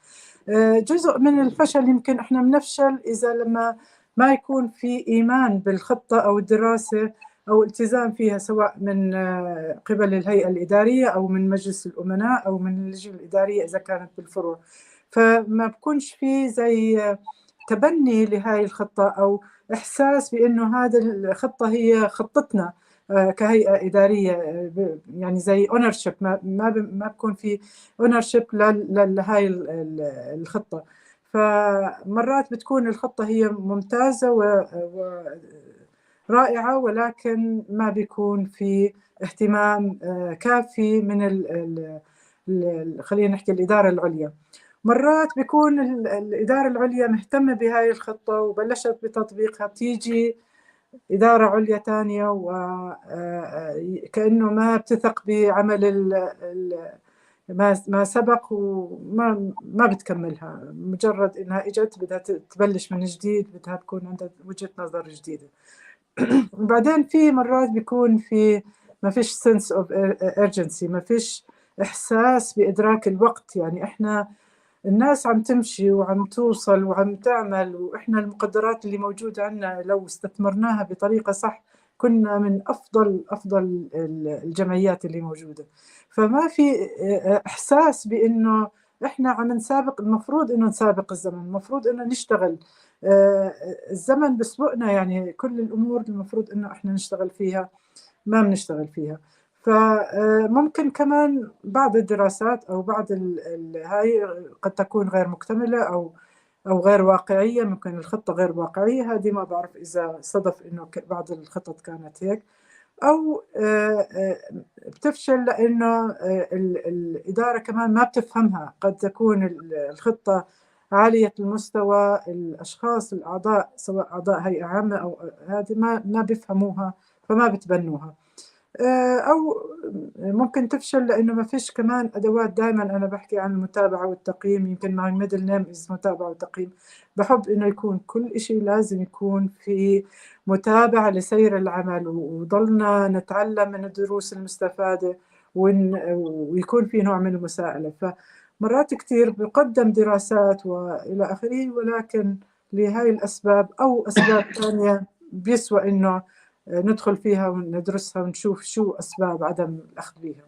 جزء من الفشل يمكن إحنا بنفشل إذا لما ما يكون في إيمان بالخطة أو الدراسة أو التزام فيها، سواء من قبل الهيئة الإدارية أو من مجلس الأمناء أو من اللجنة الإدارية إذا كانت بالفروع. فما بكونش في زي تبني لهاي الخطة أو إحساس بأنه هذه الخطة هي خطتنا كهيئة إدارية، يعني زي ownership، ما بكون في ownership لهاي الخطة. فمرات بتكون الخطة هي ممتازة ورائعة، ولكن ما بيكون في اهتمام كافي من خلينا نحكي الإدارة العليا. مرات بيكون الإدارة العليا مهتمة بهاي الخطة وبلشت بتطبيقها، بتيجي إدارة عليا تانية وكأنه ما بتثق بعمل ما سبق وما ما بتكملها، مجرد إنها إجت بدها تبلش من جديد، بدها تكون عندها وجهة نظر جديدة. وبعدين في مرات بيكون في ما فيش sense of urgency، ما فيش إحساس بإدراك الوقت. يعني إحنا الناس عم تمشي وعم توصل وعم تعمل، وإحنا المقدرات اللي موجودة عندنا لو استثمرناها بطريقة صح كنا من أفضل الجمعيات اللي موجودة. فما في إحساس بإنه إحنا عم نسابق، المفروض إنه نسابق الزمن، المفروض إنه نشتغل، الزمن بسبقنا، يعني كل الأمور المفروض إنه إحنا نشتغل فيها ما بنشتغل فيها. فممكن كمان بعض الدراسات أو بعض هاي قد تكون غير مكتملة أو غير واقعية، ممكن الخطة غير واقعية، هذه ما بعرف إذا صدف إنه بعض الخطط كانت هيك، أو بتفشل لأنه الإدارة كمان ما بتفهمها. قد تكون الخطة عالية المستوى، الأشخاص الأعضاء سواء أعضاء هيئة عامة أو هذه ما بيفهموها فما بتبنوها، أو ممكن تفشل لأنه ما فيش كمان أدوات. دائما أنا بحكي عن المتابعة والتقييم، يمكن my middle name is متابعة وتقييم. بحب إنه يكون كل إشي لازم يكون في متابعة لسير العمل، وضلنا نتعلم من الدروس المستفادة، ويكون في نوع من المساءلة. فمرات كثير بقدم دراسات وإلى آخره، ولكن لهاي الأسباب أو أسباب ثانية بيسوى إنه ندخل فيها وندرسها ونشوف شو أسباب عدم الأخذ بها.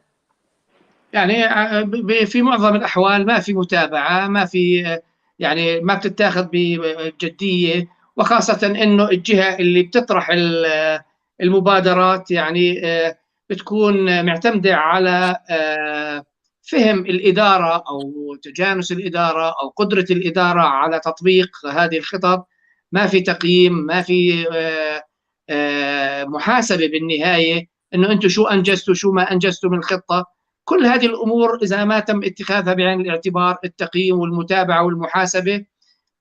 يعني في معظم الأحوال ما في متابعة، ما في يعني ما بتتاخذ بجدية، وخاصة إنه الجهة اللي بتطرح المبادرات يعني بتكون معتمدة على فهم الإدارة أو تجانس الإدارة أو قدرة الإدارة على تطبيق هذه الخطط. ما في تقييم، ما في محاسبة بالنهاية إنه أنتم شو أنجزتوا شو ما أنجزتوا من الخطة. كل هذه الأمور إذا ما تم اتخاذها بعين الاعتبار، التقييم والمتابعة والمحاسبة،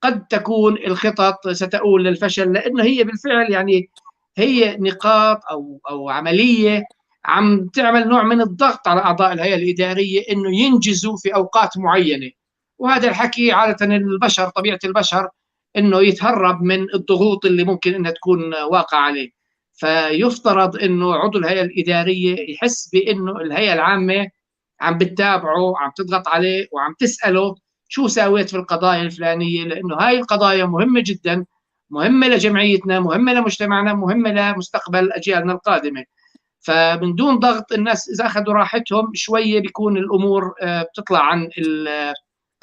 قد تكون الخطط ستؤول للفشل، لأنه هي بالفعل يعني هي نقاط أو عملية عم تعمل نوع من الضغط على أعضاء الهيئة الإدارية إنه ينجزوا في أوقات معينة. وهذا الحكي عادة البشر، طبيعة البشر إنه يتهرب من الضغوط اللي ممكن إنها تكون واقعة عليه. فيفترض إنه عضو الهيئة الإدارية يحس بإنه الهيئة العامة عم بتتابعه، عم تضغط عليه، وعم تسأله شو سويت في القضايا الفلانية، لأنه هاي القضايا مهمة جدا، مهمة لجمعيتنا، مهمة لمجتمعنا، مهمة لمستقبل أجيالنا القادمة. فمن دون ضغط الناس إذا أخذوا راحتهم شوية بيكون الأمور بتطلع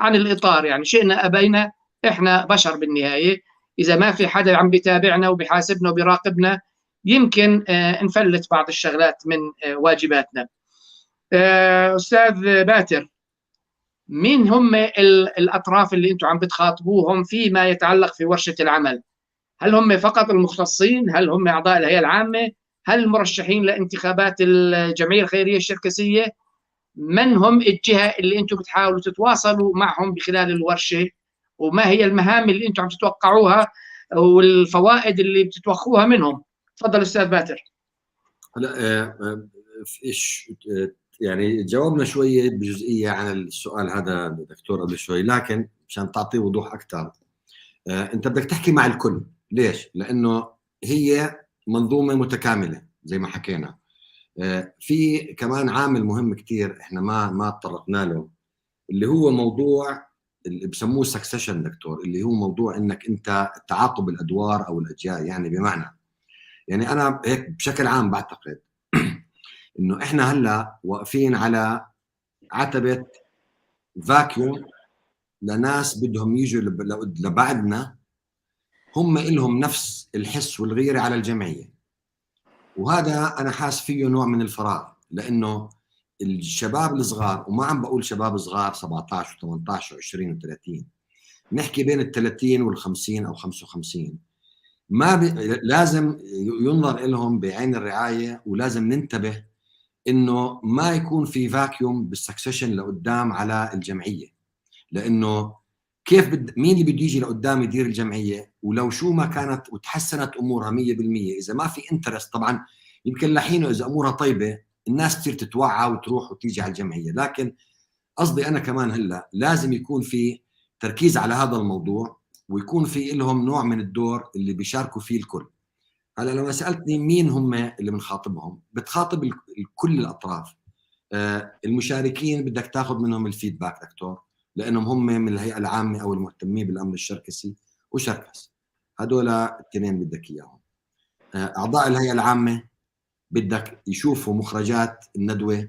عن الإطار. يعني شئنا أبينا إحنا بشر بالنهاية، إذا ما في حدا عم بيتابعنا وبيحاسبنا وبيراقبنا يمكن نفلت بعض الشغلات من واجباتنا. أستاذ باتر، مين هم الأطراف اللي أنتم عم بتخاطبوهم فيما يتعلق في ورشة العمل؟ هل هم فقط المختصين؟ هل هم أعضاء الهيئة العامة؟ هل المرشحين لانتخابات الجمعية الخيرية الشركسية؟ من هم الجهة اللي أنتم بتحاولوا تتواصلوا معهم بخلال الورشة؟ وما هي المهام اللي أنتم عم تتوقعوها والفوائد اللي بتتوخوها منهم؟ تفضل أستاذ باتر. هلا إيش يعني جاوبنا شوية بجزئية عن السؤال هذا دكتور قبل شوي، لكن مشان تعطيه وضوح أكثر، أنت بدك تحكي مع الكل. ليش؟ لأنه هي منظومة متكاملة زي ما حكينا. في كمان عامل مهم كثير احنا ما تطرقنا له، اللي هو موضوع اللي بسموه succession دكتور، اللي هو موضوع انك انت تعاقب الادوار او الاجيال. يعني بمعنى، يعني انا هيك بشكل عام بعتقد انه احنا هلا واقفين على عتبة vacuum لناس بدهم يجوا لبعدنا، هم إلهم نفس الحس والغيرة على الجمعية، وهذا أنا حاس فيه نوع من الفراغ، لأنه الشباب الصغار، وما عم بقول شباب صغار 17 و18 و20 و30، نحكي بين ال30 وال50 أو 55، ما لازم ينظر لهم بعين الرعاية، ولازم ننتبه إنه ما يكون في vacuum بال succession لقدام على الجمعية، لأنه كيف مين اللي بده يجي لقدام يدير الجمعية؟ ولو شو ما كانت وتحسنت امورها 100%، اذا ما في interest، طبعا يمكن لحينه اذا امورها طيبة الناس تصير تتوعى وتروح وتيجي على الجمعية، لكن قصدي انا كمان هلا لازم يكون في تركيز على هذا الموضوع، ويكون في لهم نوع من الدور اللي بيشاركوا فيه الكل. هلا لما سالتني مين هم اللي بنخاطبهم، بتخاطب كل الاطراف. المشاركين بدك تاخذ منهم ال feedback دكتور، لانهم هم من الهيئة العامة او المهتمين بالامر الشركسي وشركس، هدول الاثنين بدك اياهم. اعضاء الهيئة العامة بدك يشوفوا مخرجات الندوة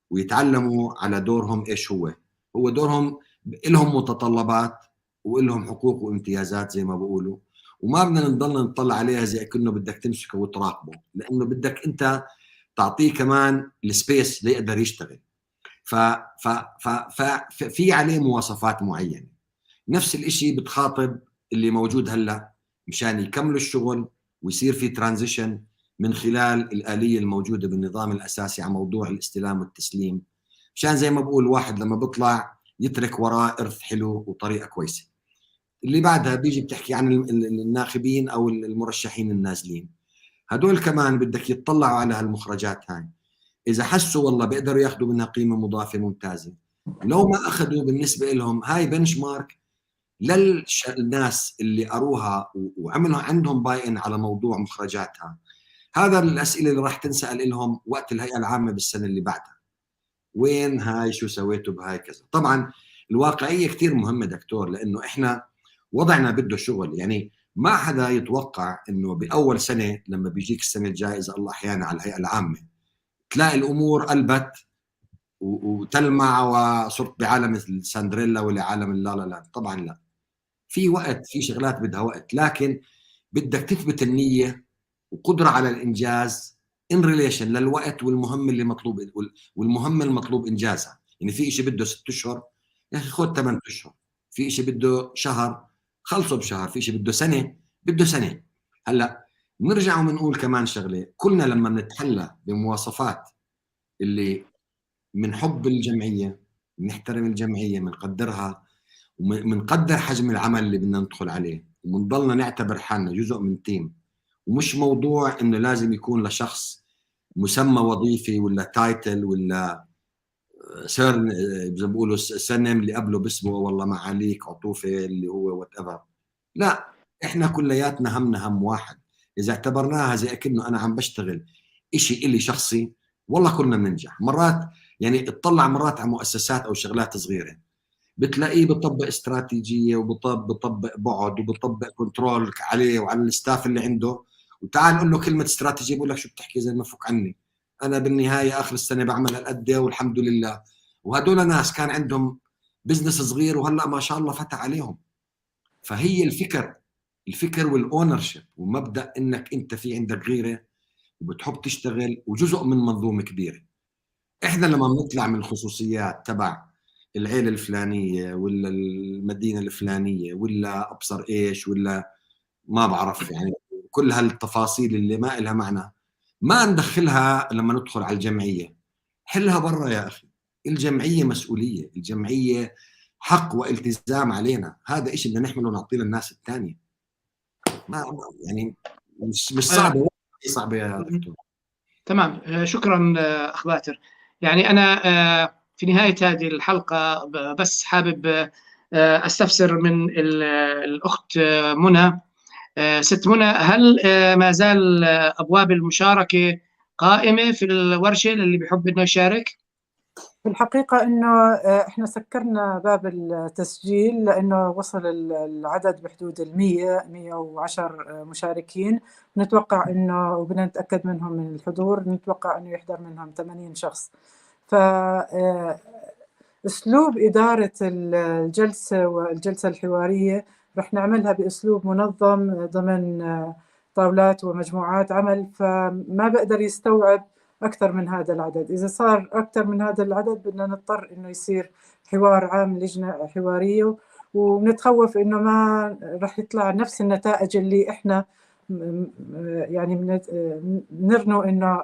ويتعلموا على دورهم ايش هو. هو دورهم لهم متطلبات ولهم حقوق وامتيازات زي ما بيقولوا، وما بدنا نضل نطلع عليها زي كأنه بدك تمسكه وتراقبه، لانه بدك انت تعطيه كمان ال space ليقدر يشتغل. ف ف ف ففي عليه مواصفات معينة. نفس الشيء بتخاطب اللي موجود هلا مشان يكملوا الشغل ويصير في transition من خلال الآلية الموجودة بالنظام الأساسي على موضوع الاستلام والتسليم، مشان زي ما بقول واحد لما بيطلع يترك وراه إرث حلو وطريقة كويسة. اللي بعدها بيجي بتحكي عن الناخبين أو المرشحين النازلين، هدول كمان بدك يتطلعوا على هالمخرجات هاي، إذا حسوا والله بيقدروا ياخذوا منها قيمة مضافة ممتازة، لو ما أخذوا بالنسبة لهم هاي benchmark للناس اللي قروها وعملوا عندهم buy in على موضوع مخرجاتها. هذا الاسئلة اللي راح تنسال لهم وقت الهيئة العامة بالسنة اللي بعدها، وين هاي، شو سويتوا بهاي كذا. طبعا الواقعية كثير مهمة دكتور، لانه احنا وضعنا بده شغل، يعني ما حدا يتوقع انه باول سنة لما بيجيك السنة الجاية اذا الله احيانا على الهيئة العامة تلاقي الامور قلبت وتلمع وصرت بعالم السندريلا ولا عالم اللا لا لا. طبعا لا، في وقت، في شغلات بدها وقت، لكن بدك تثبت النية وقدره على الانجاز in relation للوقت والمهم اللي مطلوب والمهم المطلوب انجازها. يعني في شيء بده 6 اشهر، يا اخي خذ 8 اشهر، في شيء بده شهر خلصه بشهر، في شيء بده سنة بده سنة. هلا بنرجع وبنقول كمان شغله، كلنا لما بنتحلى بمواصفات اللي من حب الجمعية، بنحترم الجمعية، بنقدرها، وبنقدر حجم العمل اللي بدنا ندخل عليه، وبنضلنا نعتبر حالنا جزء من team، ومش موضوع انه لازم يكون لشخص مسمى وظيفي ولا title ولا sir زي ما بيقولوا surname اللي قبله باسمه والله معاليك عطوفه اللي هو whatever. لا، احنا كلياتنا همنا هم واحد. اذا اعتبرناها زي اكنه انا عم بشتغل شيء الي شخصي، والله كلنا بننجح. مرات يعني اطلع مرات على مؤسسات او شغلات صغيرة بتلاقيه بيطبق استراتيجية وبطبق بعد وبطبق control عليه وعلى ال staff اللي عنده، وتعال قول له كلمة استراتيجية بقول لك شو بتحكي زي ما فك عني، انا بالنهاية اخر السنة بعمل هالقد والحمد لله. وهدول ناس كان عندهم business صغير وهلا ما شاء الله فتح عليهم. فهي الفكر وال ownership ومبدا انك انت في عندك غيره وبتحب تشتغل وجزء من منظومة كبيرة. احنا لما بنطلع من الخصوصيات تبع العيلة الفلانية ولا المدينة الفلانية ولا ابصر ايش ولا ما بعرف، يعني كل هالتفاصيل اللي ما لها معنى ما ندخلها لما ندخل على الجمعية. حلها برا يا اخي، الجمعية مسؤولية، الجمعية حق والتزام علينا، هذا إشي بدنا نحمله ونعطيه للناس الثانية. ما يعني مش صعبة، صعبة يا دكتور. تمام، شكرا اخ باتر. يعني انا في نهاية هذه الحلقة بس حابب استفسر من الاخت منى. ست منى، هل ما زال ابواب المشاركة قائمة في الورشة للي بيحب انه يشارك؟ في الحقيقة إنه إحنا سكرنا باب التسجيل لأنه وصل العدد بحدود 100 110 مشاركين. نتوقع إنه وبدنا نتأكد منهم من الحضور، نتوقع إنه يحضر منهم 80 شخص. ف أسلوب إدارة الجلسة والجلسة الحوارية رح نعملها بأسلوب منظم ضمن طاولات ومجموعات عمل، فما بقدر يستوعب أكثر من هذا العدد. إذا صار أكثر من هذا العدد بدنا نضطر إنه يصير حوار عام، لجنة حوارية، ونتخوف إنه ما رح يطلع نفس النتائج اللي إحنا يعني نرنو إنه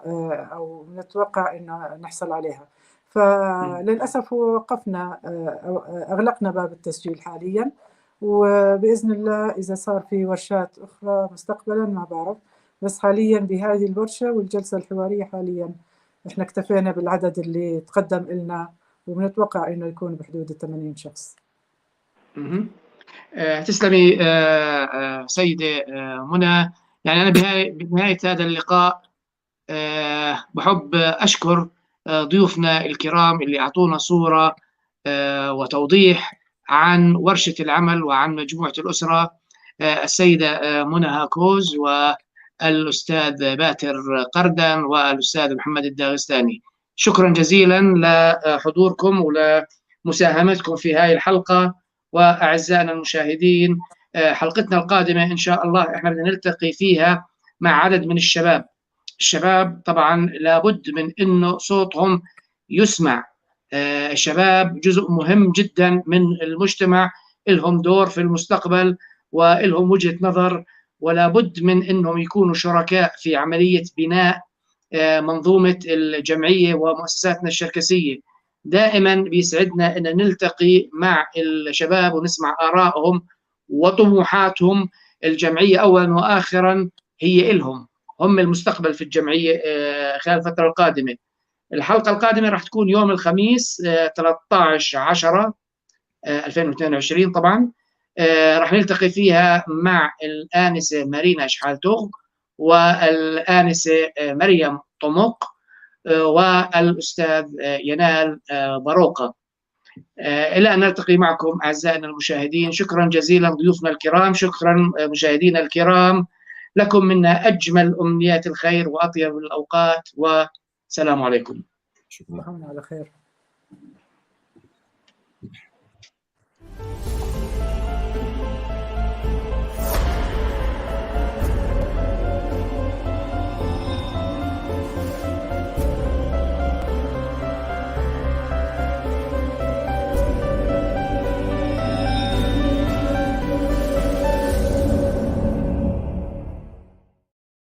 أو نتوقع إنه نحصل عليها. فللأسف هو وقفنا، أغلقنا باب التسجيل حاليا، وبإذن الله إذا صار في ورشات أخرى مستقبلا ما بعرف، بس حاليا بهذه الورشة والجلسة الحوارية حاليا احنا اكتفينا بالعدد اللي تقدم لنا، وبنتوقع انه يكون بحدود 80 شخص. تسلمي سيدة منى. يعني أنا بنهاية هذا اللقاء بحب أشكر ضيوفنا الكرام اللي أعطونا صورة وتوضيح عن ورشة العمل وعن مجموعة الأسرة، السيدة منى هاكوز والأستاذ باتر قردن والأستاذ محمد الداغستاني. شكرا جزيلا لحضوركم ولمساهمتكم في هذه الحلقة. وأعزائنا المشاهدين، حلقتنا القادمة إن شاء الله إحنا بدنا نلتقي فيها مع عدد من الشباب الشباب طبعا لابد من انه صوتهم يسمع. الشباب جزء مهم جدا من المجتمع، لهم دور في المستقبل ولهم وجهة نظر، ولا بد من انهم يكونوا شركاء في عملية بناء منظومة الجمعية ومؤسساتنا الشركسية. دائما بيسعدنا ان نلتقي مع الشباب ونسمع آرائهم وطموحاتهم. الجمعية اولا واخرا هي إلهم، هم المستقبل في الجمعية خلال الفترة القادمة. الحلقة القادمة راح تكون يوم الخميس 13/10/2022 طبعا، راح نلتقي فيها مع الآنسة مارينا شحالتوغ والآنسة مريم طمق والأستاذ ينال باروقة. إلى أن نلتقي معكم أعزائنا المشاهدين، شكرا جزيلا ضيوفنا الكرام، شكرا مشاهدينا الكرام، لكم منا أجمل أمنيات الخير وأطيب الأوقات، والسلام عليكم. شكرا. على خير.